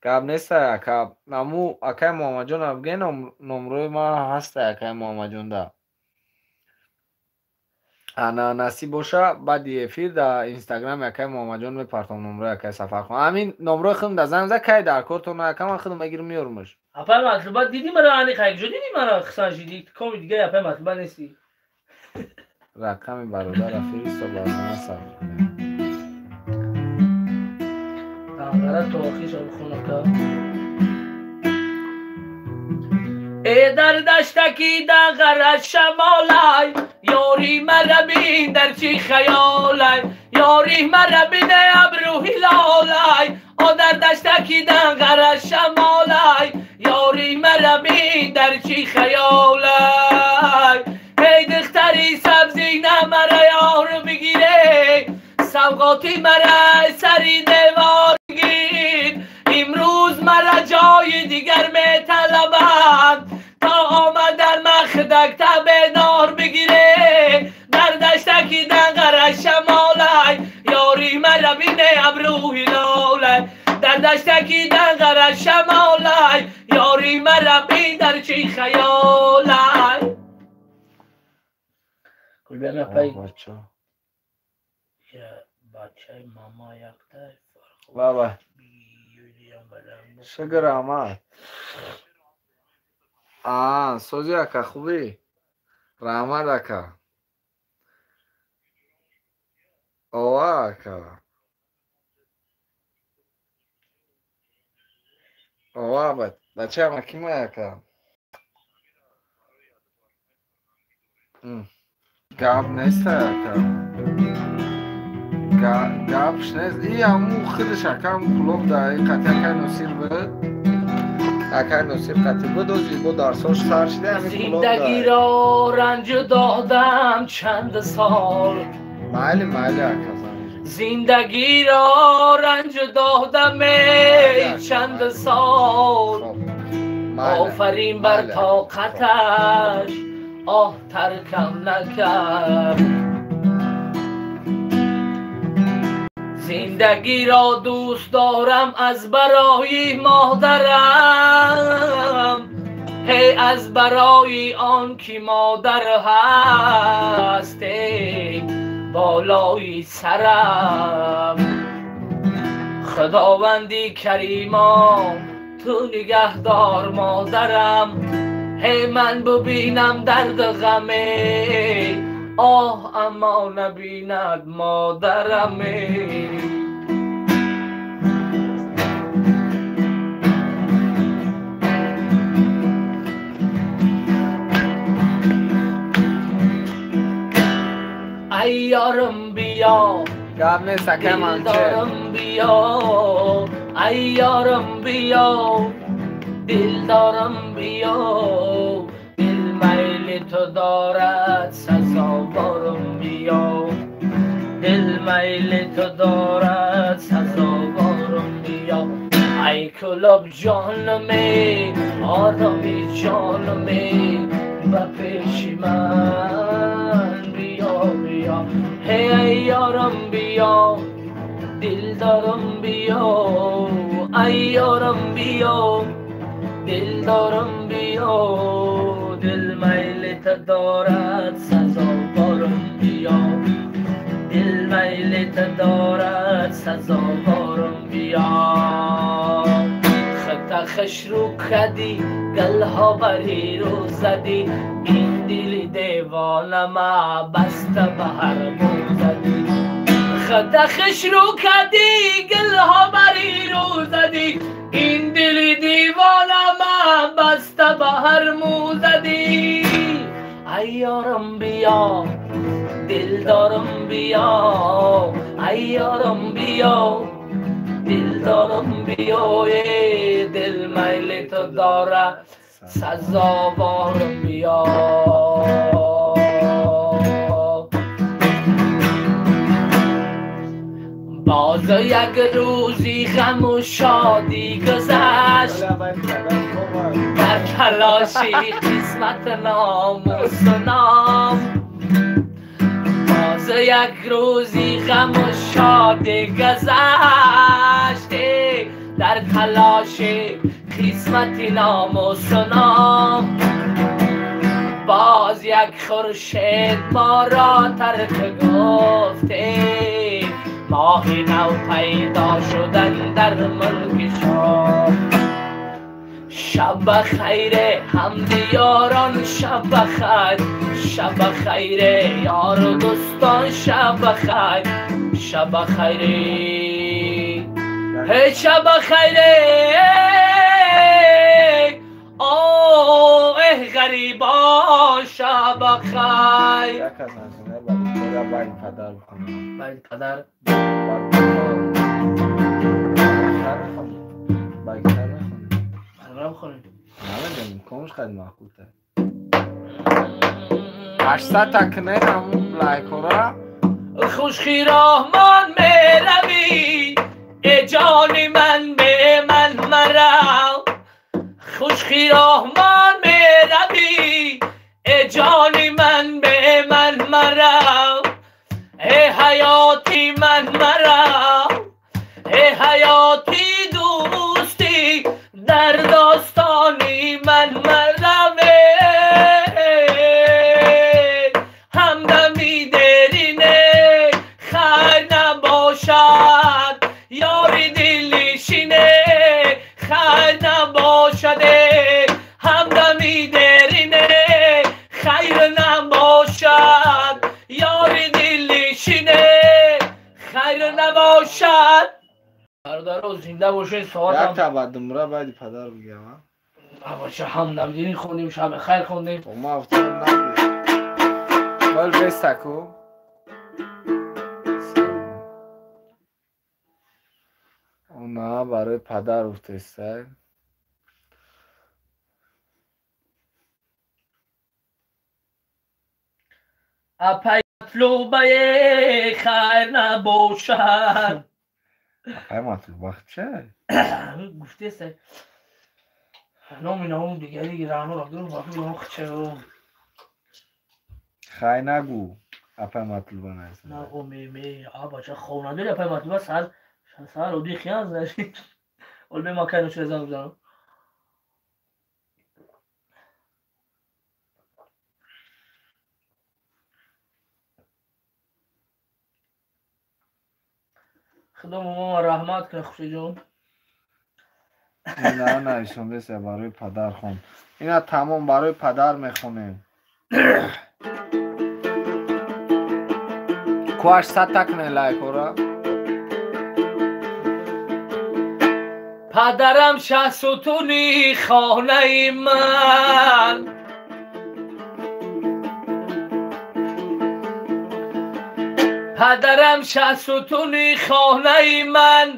Гап неста ака, наму акай Муҳаммадҷон абге номрои ма ҳаста акай Муҳаммадҷонда. Ана насиб боша баъди эфир дар инстаграми акай Муҳаммадҷон мепартом номрои акай Сафархон. Ҳамин номрои худам дар занг зад, кай дар кортон ака ман худам мегирам меёрмаш. Апай Матлуба диди мара ани қай ҷо диди мара хисан шиди, коми дигари апай Матлуба нести. Рақами бародара фиристо барнома сабр кунем. Дангара то охиршам хонака. Э дар даштаки дағара шамолай, ёри мара бин дар чӣ хаёлай, ёри мара бин абрӯ ҳилолай. О дар даштаки дағара шамолай, ёри мара бин дар чӣ хаёлай. Эй духтари сабзина мара ёр бигире, савғоти мара сари девор гир. Имрӯз мара ҷои дигар металабанд, то омадан махдак табедор бигире. Дар даштаки дағара шамолай, ёри мара бине абрӯ ҳилолай. Дар даштаки дағара шамолай, ёри мара бин дар чӣ хаёлай. Бачаи мама якта Баба. Шукр раҳмат. А, сози ака хубӣ? Раҳмат ака. Ова ака. Ова бачаам акимай ака. Гап неста ака. Гапш нест. И ҳамун худаш ака ҳамун клуб да и қати акай Носир буд. Акай Носир қати буд, ози бо дарсош сар шида ҳамин клуб да. Зиндагиро ранҷ додам чанд сол. Майли, майли ака. Зиндагиро ранҷ додам эй чанд сол. Офарин бар тоқаташ, оҳ таркам накард. Зиндагиро дӯст дорам аз барои модарам, ҳей аз барои он ки модар ҳаст эй болои сарам. Худованди каримом ту нигаҳдор модарам, ҳей ман бубинам дарду ғаме, оҳ аммо набинад модараме. Ай ёрам биё, гап нест ака Манче. Дилдорам биё, ай ёрам биё, дилдорам биё, дил майли ту дорад сазоворам биё, дил майли ту дорад сазоворам биё. Ай кулоб ҷонаме, ороми ҷонаме, ба пеши ман биё биё. Ҳей ай ёрам биё, дилдорам биё, ай ёрам биё, дилдорам биё, дил майли ту дорад сазоворам биё, дил майли ту дорад сазоворам биё. Хата хашрӯ кадӣ, галҳо бари рӯ задӣ, ин дили девона ма баста ба ҳар мӯ задӣ. Пухта хушрӯ кардӣ, гулҳо бари рӯ задӣ, ин дили девона ман баста ба ҳар мӯ задӣ. Ай ёрам биё, дилдорам биё, ай ёрам биё, дилдорам биё, дил майли ту дора, сазоворам биё. Боз як рӯзи ғаму шодӣ гузашт, дар талоши қисмат номусу ном. Боз як рӯзи ғаму шодӣ гузашт, дар талоши қисмати номусу ном. Боз як хуршед моро тарк гуфт, моҳи нав пайдо шудан дар мулки шом. Шаб бахайр ҳамдиёрон, шаб бахайр, шаб бахайр ёру дӯстон, шаб бахайр, шаб бахайр, ҳей шаб бахайр. Оҳ ғарибон, шаб бахайр. Байни падар бихонам. Байни падар? Байни мехонем. Падарам бихонем. Намедонем, комуш хеле маъқултар. 800 та кунед ҳамун лайкҳоро. Хушхироҳмон меравӣ, э ҷони ман, бе ман марав. Хушхироҳмон меравӣ, э ҷони ман, бе ман марав. Э ҳаёти ман марав, э ҳаёти дӯстӣ, дар достони ман марав. Ҳамдами дерине хайр набошад, ёри дилнишине хайр набошад. Ҳамдами дерине хайр набошад, ёри дилнишине хайр набошад. Бародаро, зинда бошед. Соатам як та ба думра баъди падар бигӯям. Бача, ҳамдамдинӣ хондем, шаби хайр хондем. Ма афтодам нагӯ. Вал бестаку. На барои падар гуфтестай. Апай матлубае хайр набошад. Апай матлуба чӣ? Гуфтестай. Номи навум дигари раъноро гирм, чӣ? Хай нагӯ. Апай матлуба наист. Нагӯ, ме, а бача хоб надори апай матлуба сар сар оди хиян знаешь. Ол бе макайно чиз занг бизанам. Худо мамама раҳмат кунад, Хушиҷон. Ина нависондеса барои падар хон. Ина тамом барои падар мехонем. Ку 800 та кунед лайкҳоро. Падарам шаҳсутуни хонаи ман, падарам шаҳсутуни хонаи ман,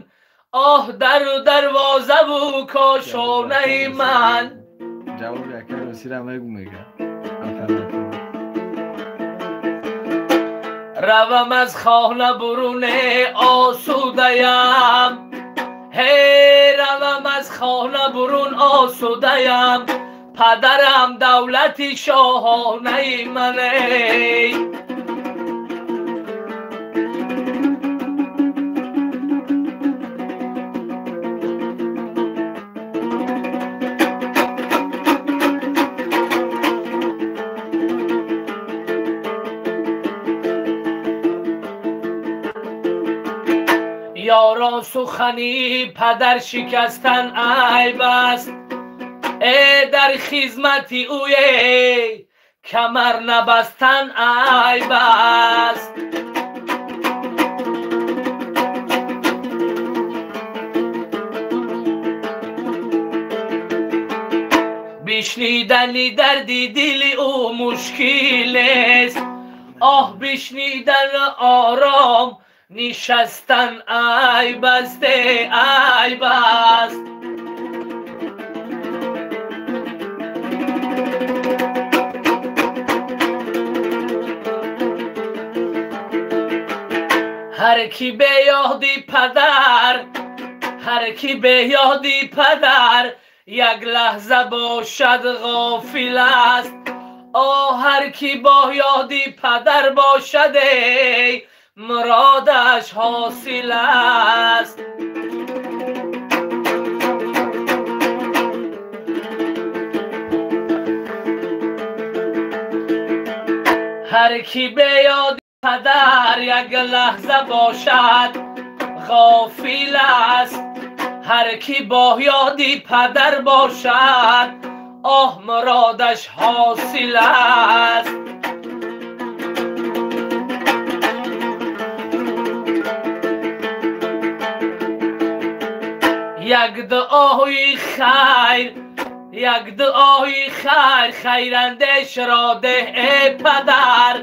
оҳ дару дарвозаву кошонаи ман. Ҷавоби яке русира мегӯ мега. Равам аз хона буруне осудаям, ҳей равам аз хона бурун осудаям, падарам давлати шоҳонаи мане. Ёрон сухани падар шикастан айб аст, э дар хизмати ӯе камар набастан айб аст. Бишнидани дарди дили ӯ мушкил нест. Оҳ бишнидан ором нишастан айб аст, айб аст. Ҳар ки бе ёди падар, ҳар ки бе ёди падар як лаҳза бошад ғофил аст. Оҳ ҳар ки бо ёди падар бошад эй муродаш ҳосил аст. Ҳар ки бе ёди падар як лаҳза бошад ғофил аст. Ҳар ки бо ёди падар бошад оҳ муродаш ҳосил аст. Як дуои хайр, як дуои хайр хайрандешро деҳ эй падар.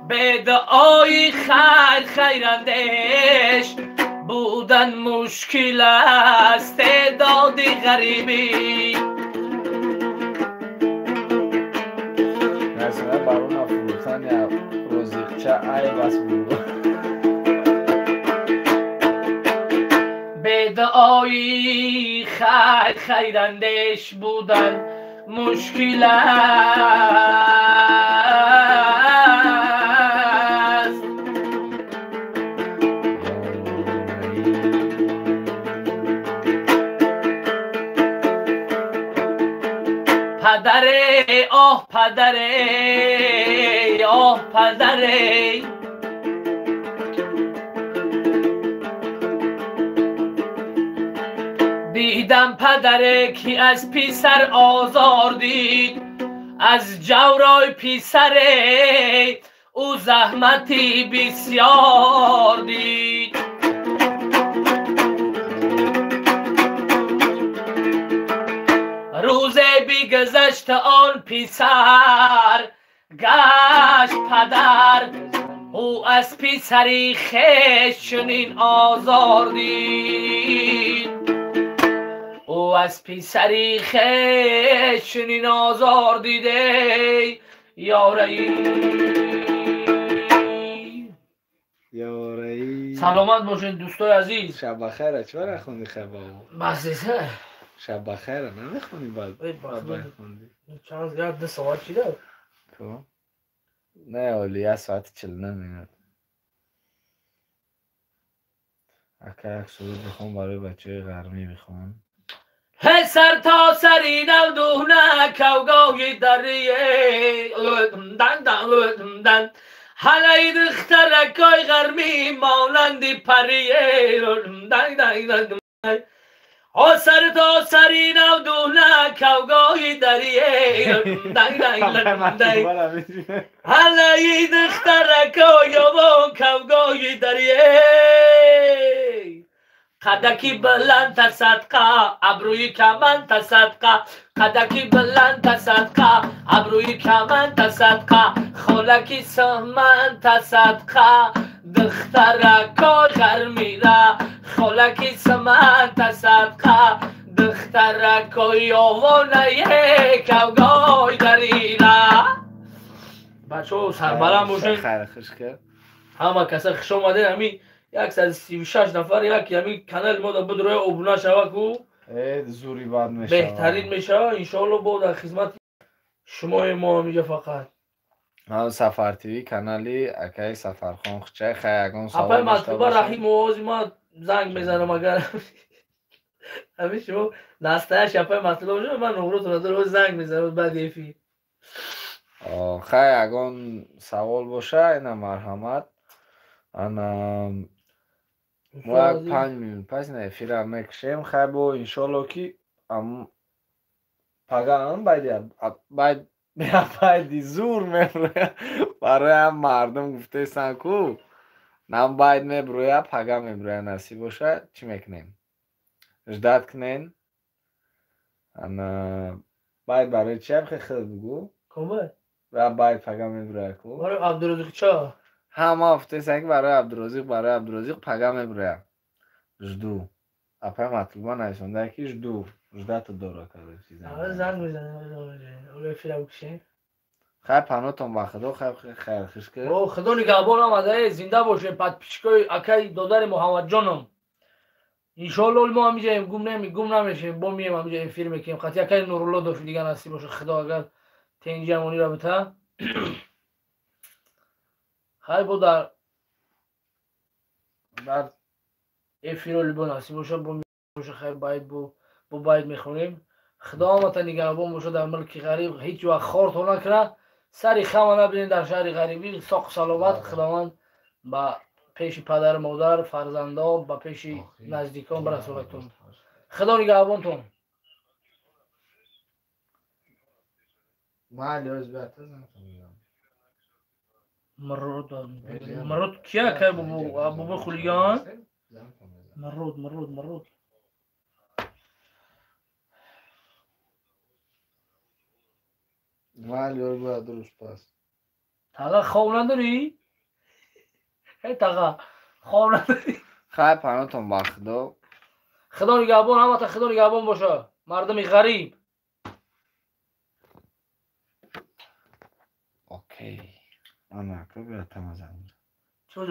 Бе дуои хайр хайрандеш будан мушкил аст. Доди ғарибӣ насина барона фурӯхтан я розиқча айб аст. Бе дуои хайр хайрандеш будан мушкил аст. Падаре, оҳ падаре, оҳ падаре, дидам падаре ки аз писар озор дид, аз ҷаврои писаре ӯ заҳмати бисёр дид. Рӯзе бигзашт он писар гашт падар, ӯ аз писари хеш чунин озор дид. Ӯ аз писари хеш чунин озор диде ёраи. Ёраи. Саломат бошед дӯстои азиз. Шаб бахайр. Чӣ нахондӣ хабар? Бас шаб бахайр намехонӣ баъд? Хонди. Чанд гап 2 соат чида? Не, оли 1 соати 49 минут. Ака як суруд бихон барои бачаҳои ғармӣ бихон. Сар то сари навдуна кавгоҳи дарие дан дан дан ҳалаи духтаракои ғармӣ монанди парие дан дан дан сар то сари навдуна кавгоҳи дарие дан дан дан ҳалаи духтаракои ёвон кавгоҳи дарие. Қадаки баланд тасадқа, абрӯи каман тасадқа, қадаки баланд тасадқа, абрӯи каман тасадқа, холаки сӯҳман тасадқа, духтаракои ғармира, холаки сӯҳман тасадқа, духтаракои ёвонае кавгои дарира. Бачаҳо сарбаланд бошед. Ҳама каса хуш омадед. Ҳамин 136 нафар як ҳамин канали мо дар бидроя обуна шава ку зури бад мешава, беҳтарин мешава иншоалло. Бо дар хизмати шумои мо ҳаминҷа фақат Сафар ТВ канали акаи Сафархон Хучай. Хай ягон савол апай Матлуба Раҳим овози ма занг мезанам агар ҳамин шумо настоящий апай Матлуба бошад, ман нуғротон надорам, занг мезанам баъди эфир. Хай ягон савол боша ина марҳамат. Ана мо як 5 минут пас ина эфира мекушем. Хай бо иншоалло ки пагаам байди зур меброя бароям мардум гуфтесан ку нам байд меброя, пага меброя, насиб боша. Чӣ мекунем? Ждать кунен. Ана Байт барои чи ам хел бугу? Ком Ва байт пага мебурая ку? Барои Абдурозиқ ча? Ҳа, ма гуфтесам ки барои Абдурозиқ, барои Абдурозиқ пага мебурая. Жду. Апай Матлуба нависонда ки жду. Ждата дора, короче. Занг мезанем, ола эфира бикшем. Хайр, панотон ба худо, хайр, хайр, хуш ки. О, худо нигаҳбон омада, зинда бошед, подписчикои акай додари Муҳаммадҷоном. Иншоалло мо ҳамиҷаем, гум неми, гум намешем, бо мием ҳамиҷа эфир мекунем. Хати акай Нурулло дофи дига насиб боша, худо агар тенҷи амонира бита. Хайр, бо дар дар эфиро либо насиб боша, бо боша, хайр, байт бо байт мехонем. Худо омата нигаҳбон боша дар мулки ғариб, ҳеҷ вақт хортон накунад. Сари хама набинед дар шаҳри ғарибӣ, соқу саломат Худованд ба пеши падару модар, фарзандон, ба пеши наздикон барасонадтон. Худо нигаҳбонтон. Мурод кия кай бобо хулиган? Мурод, Мурод, Мурод. Майли, бояд дуруст пас. Таға хоб надорӣ? Эй таға, хоб надорӣ? Хайр, панотон ба худо. Худо нигаҳбон, ҳамата худо нигаҳбон боша. Мардуми ғариб. Окей. Ана, ко биё тамазан. Чо